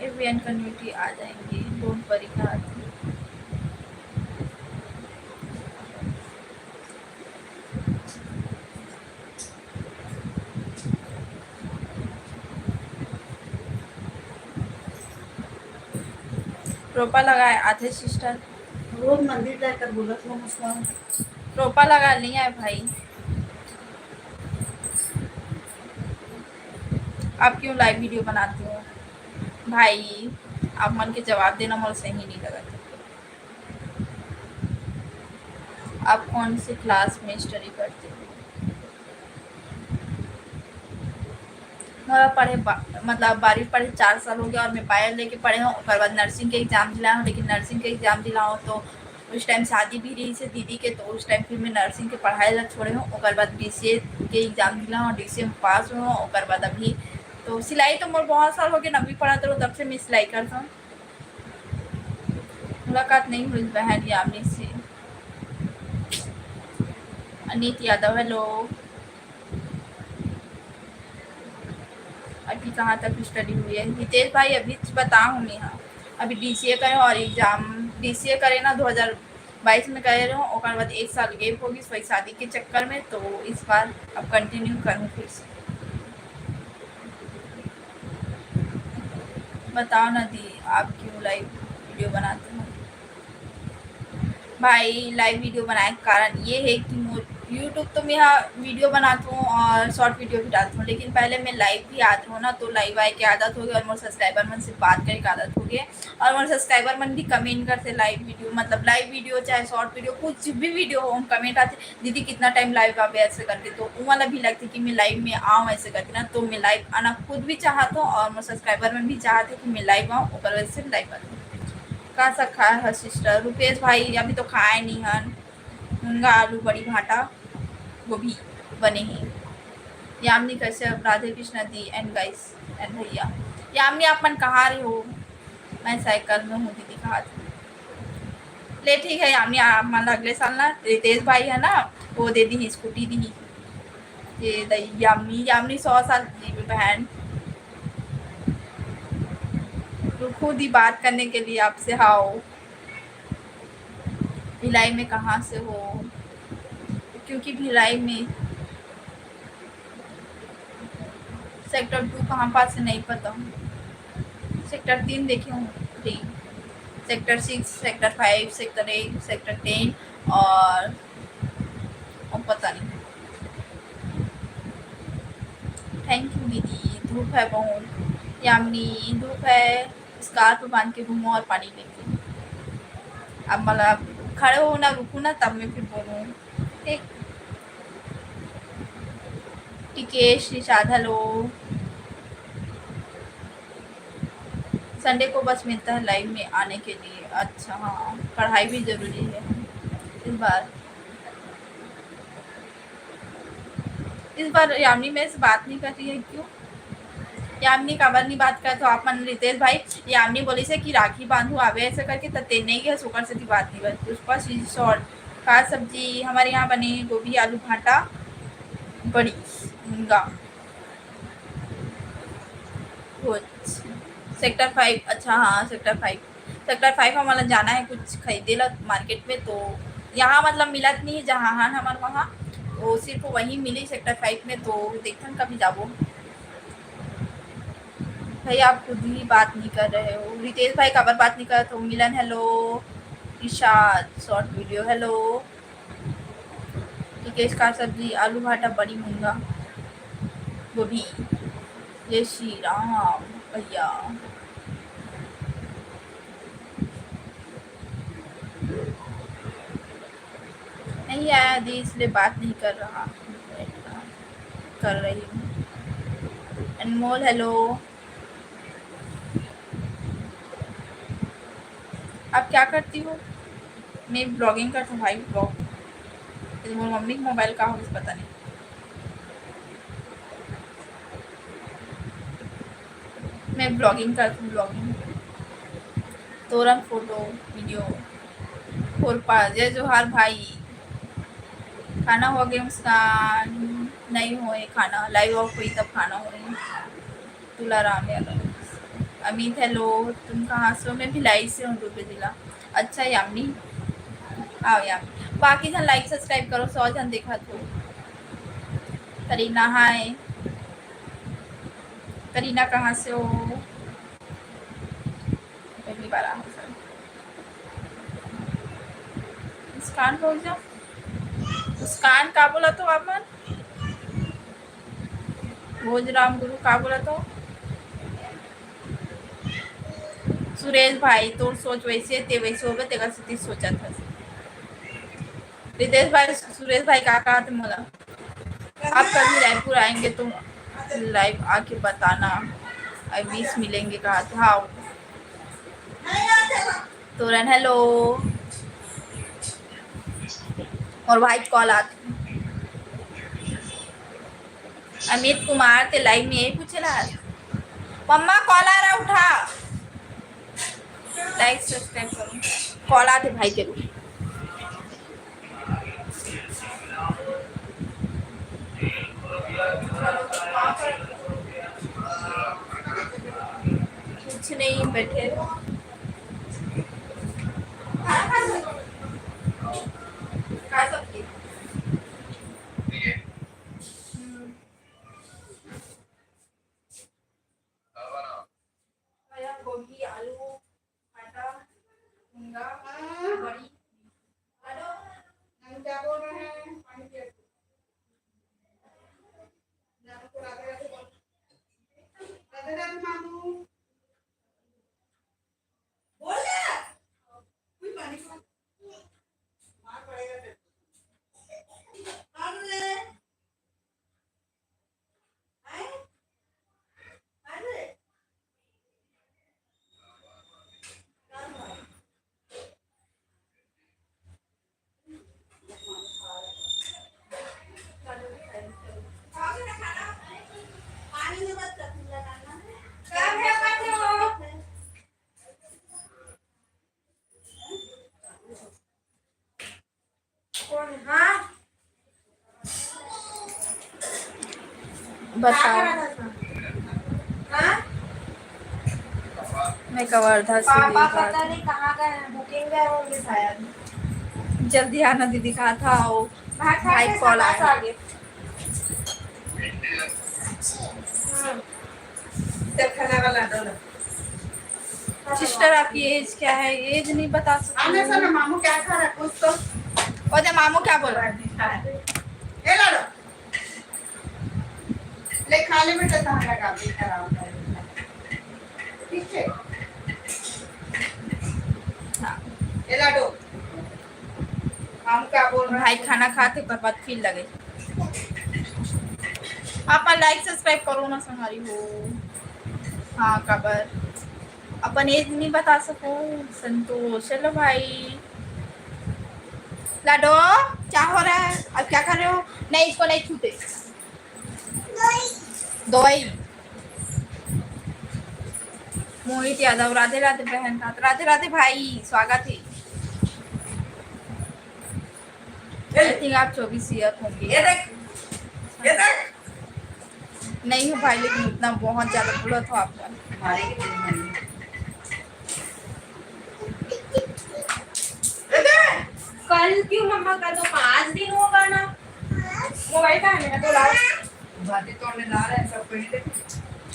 एवियन कम्युनिटी आ जाएंगे, don't worry कहा थी। रोपा लगाए आथे sister। रोज मंदिर जाकर बोलत हो मुस्कान। रोपा लगा लिया है भाई। आप क्यों live video बनाते हो भाई? आप मन के जवाब देना मोर सही नहीं लगत। आप कौन से class में study करते हो? मोला पढ़े बा-, मतलब बारहवीं पढ़े चार साल हो गया और मैं पायल लेके पढ़े हूँ। ओकर बाद nursing के exam दिलाए हूँ, लेकिन nursing के exam दिलाओ तो उस time शादी भी रही से दीदी के, तो उस time फिर मैं nursing के पढ़ाई ला छोड़े हूँ। ओकर बाद बीसीए के exam दिलाए हूँ, डीसीए में पास हुए हूँ। ओकर बाद अभी तो सिलाई तो मोर बहुत साल हो गए, नवीं पढ़ा तो तब से मैं सिलाई करता हूँ। मुलाकात नहीं हुई बहन यामिनी से। अनित यादव, hello। अभी कहाँ तक स्टडी हुई है? हितेश भाई, अभी तो बता हूँ मैं, हाँ, अभी डीसीए करे और एग्जाम, डीसीए करे ना, दो हज़ार बाईस में करे रहो, ओकर बाद एक साल गैप हो गई वही शादी के चक्कर में, तो इस बार अब कंटिन्यू करूँ फिर से। बताओ ना दी, आप क्यों लाइव वीडियो बनाते हो? भाई, लाइव वीडियो बनाए के कारण ये है कि मोर YouTube तो मैं यहाँ वीडियो बनाता हूँ और शॉर्ट वीडियो भी डालता हूँ, लेकिन पहले मैं लाइव भी आता हूँ ना, तो लाइव आए के आदत हो गई और मोर सब्सक्राइबर मन से बात करे के आदत हो गई। और मोर सब्सक्राइबर मन भी कमेंट करते लाइव वीडियो, मतलब लाइव वीडियो चाहे शॉर्ट वीडियो, कुछ भी वीडियो हो, हम कमेंट आते, "दीदी कितना टाइम लाइव आवे?" ऐसे करके, तो वो वाला भी लगते कि मैं लाइव में आऊँ ऐसे करके ना, तो मैं लाइव आना खुद भी चाहता हूँ और मोर सब्सक्राइबर मन भी चाहते कि मैं लाइव आऊँ, ओकर वजह से लाइव आती हूँ। का सब खाए हस सिस्टर? रुपेश भाई, अभी तो खाए नहीं हन, मूंगा आलू बड़ी भाटा गोभी बने ही। यामिनी कश्यप, राधे कृष्णा दी and guys and भैया। यामिनी, आप मन कहाँ रहे हो? मैं साइकिल में हूँ दीदी, कहा थी। ले ठीक है यामिनी, आप मन अगले साल ना रितेश भाई है ना, वो दे दी स्कूटी दी। ये दई यामिनी, यामिनी सौ साल जी बहन। रुको दी बात करने के लिए आपसे। हाओ, भिलाई में कहाँ से हो? क्योंकि भिलाई में सेक्टर टू कहाँ पास है नहीं पता। सेक्टर तीन देखे हूँ, तीन, sector six, sector five, sector eight, sector ten और, और पता नहीं। थैंक यू दीदी। धूप है बहुत यामिनी, धूप है, स्कार्फ बांध के घूमो और पानी लेके। अब मतलब खड़े हो ना, रुको ना, तब मैं फिर बोलूँ। ठीक। टिकेश निषाद, हेलो। संडे को बस मिलता है लाइव में आने के लिए। अच्छा, हाँ, पढ़ाई भी जरूरी है इस बार। इस बार यामिनी मेरे से बात नहीं कर रही है, क्यों? यामिनी काबर नहीं बात करत हो आप मन? रितेश भाई, यामिनी बोलिस हे कि राखी बांधू आवे ऐसे करके, त ते नहीं गए, ओकर सेती बात नहीं बन। पुष्पा सी शॉर्ट, का सब्जी? हमारे यहाँ बने गोभी, आलू, भाटा, बड़ी, मूंगा। वो सेक्टर फ़ाइव, अच्छा हाँ, सेक्टर फ़ाइव, सेक्टर फ़ाइव हमन ला जाना है कुछ खरीदे ला मार्केट में, तो यहाँ मतलब मिलत नहीं है जहाँ हन हमर वहाँ, वो सिर्फ वहीं मिली सेक्टर फ़ाइव में, तो देखथन कभी जाबो। भाई, आप खुद ही बात नहीं कर रहे हो। रितेश भाई काबर बात नहीं करत हो? Milan, hello. Ishad, short video, hello. Tikesh, का सब्जी? आलू भाटा, बड़ी, मूंगा, गोभी। जय श्री राम भैया। नहीं आया दी, इसलिए बात नहीं कर रहा, कर रही हूँ। अनमोल, हेलो। आप क्या करती हो? मैं ब्लॉगिंग करती हूँ भाई, ब्लॉग। तो मोर मम्मी के मोबाइल का होइस पता नहीं। मैं ब्लॉगिंग करती हूँ, ब्लॉगिंग। तोरन फोटो, वीडियो, फोर पा। जय जोहार भाई। खाना हो गया मुस्कान? नहीं होए खाना, लाइव ऑफ हुई तब खाना होए। तुलाराम यादव। अमित, हेलो, तुम कहाँ से हो? मैं भिलाई से हूँ, दुर्ग जिला। अच्छा यामिनी, आओ यामिनी, बाकी झन लाइक सब्सक्राइब करो, सौ झन देखत हो। करीना, हाय। करीना, कहाँ से हो? पहली बार आ हूँ सर। मुस्कान, बोल जा। मुस्कान, का बोलत हो आप मन? भोजराम गुरु, का बोलत हो? सुरेश भाई, तोर सोच वैसे, ते वैसे होबे, तेकर सेती सोचत हस। रितेश भाई, सुरेश भाई, का कहत मोला? आप कभी रायपुर आएंगे तो लाइव आके बताना, आई विश मिलेंगे, कहा था। हाँ। तोरन, हेलो। और भाई कॉल आते। अमित कुमार, ते लाइव में यही पूछे ला। मम्मा, कॉल आ रहा, उठा। लाइक सब्सक्राइब करो। कॉल आते भाई के, रुक। बैठे। खा सकती। हम्म। गोभी, आलू, भाटा, झींगा, बड़ी। हेलो, हम क्या बोल रहे हैं? पानी पिया। राधे राधे बोल। राधे राधे मामू। बोल ना। कोई पानी को मार पड़ेगा तेरे को। अरे। बताओ। हाँ? मैं कवर्धा से पापा पता नहीं कहाँ गए हैं, booking गए होंगे शायद। जल्दी आना दीदी, कहा था आओ। भाई call आया। आगे। हाँ। चल खाना वाला दो ना। सिस्टर, आपकी एज क्या है? एज नहीं बता सकती। आने से ना, मामू क्या खा रहा है, कुछ तो। ओ दे, मामू क्या बोल रहा है? ए लाडो, ले खा ले बेटा, तहाँ लगा दे, आराम कर। ठीक है। हाँ। ए लाडो, हम क्या बोल रहे हैं? भाई खाना खाते, ओकर बाद फिर लगे। आप like subscribe करो ना संगवारी हो। हाँ, काबर अपन एज नहीं बता सकूं। संतोष, हेलो भाई। लाडो, क्या हो रहा है? अब क्या कर रहे हो? नहीं, इसको नहीं छूते। दवाई। मोहित यादव, राधे राधे बहन। राधे राधे भाई, स्वागत है। I think आप चौबीस ईयर होंगे। ये देख, ये देख। नहीं हो भाई, लेकिन उतना बहुत ज्यादा बोला था आपका। कल क्यों मम्मा, कल तो पाँच दिन होगा ना। मोबाइल कहाँ है मेरा? तो लाओ। बातें तो हमें ला रहे हैं, सब कहीं देखो।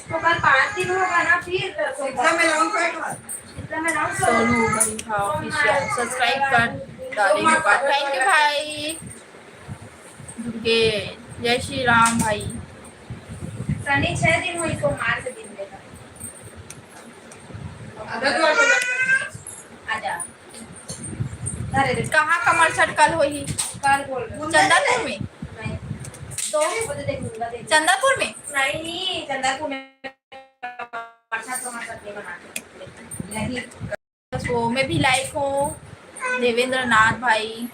तो कल पाँच दिन होगा ना, फिर तो शीतला में लाऊं, कोई बात। शीतला में लाऊं तो सोनू बड़ी, हाँ, official subscribe कर डाली होगा। Thank you भाई। दुर्गे, जय श्री राम भाई। शनि छह दिन हुई, सोमवार से दिन लेकर। आजा। अरे रे। कहाँ कमर छठ कल होही? कल बोल रहे हैं। चंदापुर में? नहीं। तो वो तो देखूंगा, देखूंगा। चंदापुर में? नहीं, चंदापुर में कमर छठ, कमर छठ नहीं मनाते। नहीं। वो मैं भी like हूँ, देवेंद्र नाथ भाई।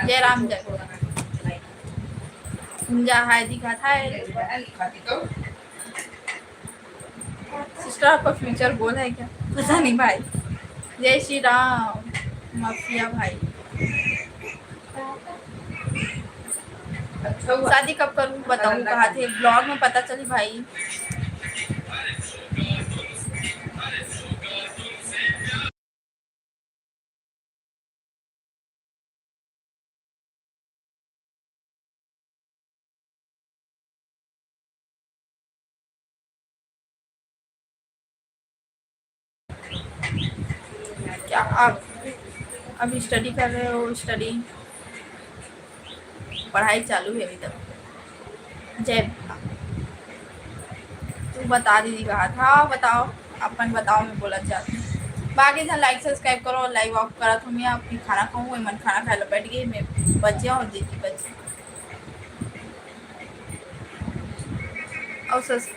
जय राम जय। जा हाय दिखा था। सिस्टर, आपका फ्यूचर गोल है क्या? पता नहीं भाई। जय श्री राम माफिया भाई। शादी कब करूँ बताऊँ, कहा थे ब्लॉग में पता चली भाई। क्या आप अभी स्टडी कर रहे हो? स्टडी, पढ़ाई चालू है अभी तक। जय, तू बता दीदी कहा था, बताओ, अपन बताओ, मैं बोला चाहती हूँ। बाकी झन like subscribe करो, live off करा तुम, या अपनी खाना खाऊँ, मैं मन खाना खाए ला बैठ गई, मैं बच्चे और दीदी बच्चे। और सस-,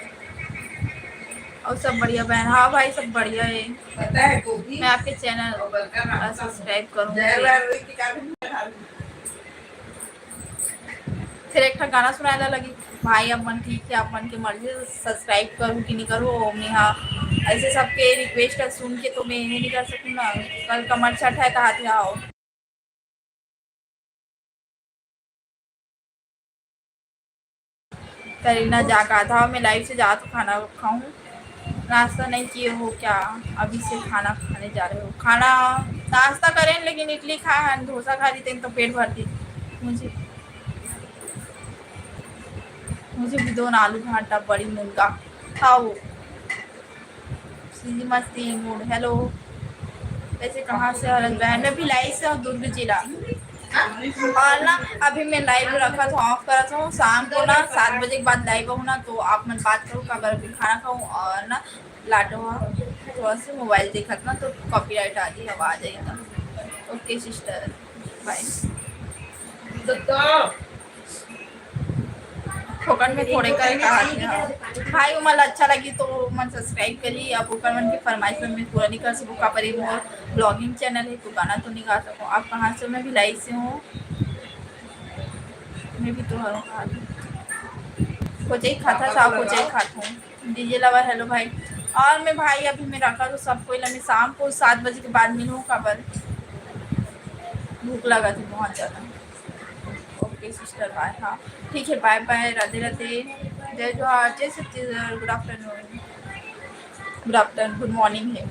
और सब बढ़िया बहन? हाँ भाई, सब बढ़िया है। पता है गोभी मैं आपके चैनल और बर्गर नाम का subscribe करूँगी। जय बार रोई की काफी। फिर एक ठा गाना सुनाए ला लगी। भाई, आप मन ठीक है, आप मन के मर्जी से subscribe करूँ कि नहीं करूँ, ओमनी हाँ ऐसे सबके request है सुन के तो मैं ये नहीं कर सकूँ ना। कल कमर छठ है, कहा थे आओ। करीना जा कहा था, मैं live से जा तो खाना खाऊँ। नाश्ता नहीं किए हो क्या? अभी से खाना खाने जा रहे हो? खाना, नाश्ता करें लेकिन इडली खाए हैं, डोसा खा रही थी तो पेट भर दी। मुझे मुझे भी दो ना आलू भांटा बड़ी मुनगा खाओ। सीधी मस्ती मूड। हेलो, वैसे कहाँ से हो बहन? मैं भिलाई से हूँ, दुर्ग जिला। और ना अभी मैं लाइव रखा था, ऑफ करा था, शाम को ना सात बजे के बाद लाइव हूँ ना, तो आप मन बात करो, काबर अभी खाना खाऊँ और ना लाटो हा थोड़ा सा मोबाइल देखत ना तो कॉपीराइट आ जाही, आवाज आई ना। ओके सिस्टर, बाय। फोकट में थोड़े कर कहा था भाई, उमन अच्छा लगी तो मन सब्सक्राइब करी। अब ओकर मन के फरमाइश में मैं पूरा नहीं कर सकूँ, काबर ये मोर ब्लॉगिंग चैनल है, तो गाना तो नहीं गा सकूँ। आप कहाँ से? मैं भिलाई से हूँ। मैं भी तो हूँ, कोचई खाता था, कोचई खाता हूँ। डीजे लवर हेलो भाई। और मैं भाई अभी मैं रखा तो सब कोई ला मैं शाम को सात बजे के बाद मिलूँ, काबर भूख लगा थी बहुत ज़्यादा। ओके सिस्टर, बाय। हाँ ठीक है, बाय बाय, राधे राधे, जय जोहार, जय छत्तीसगढ़, गुड आफ्टरनून, गुड आफ्टरनून, गुड मॉर्निंग है।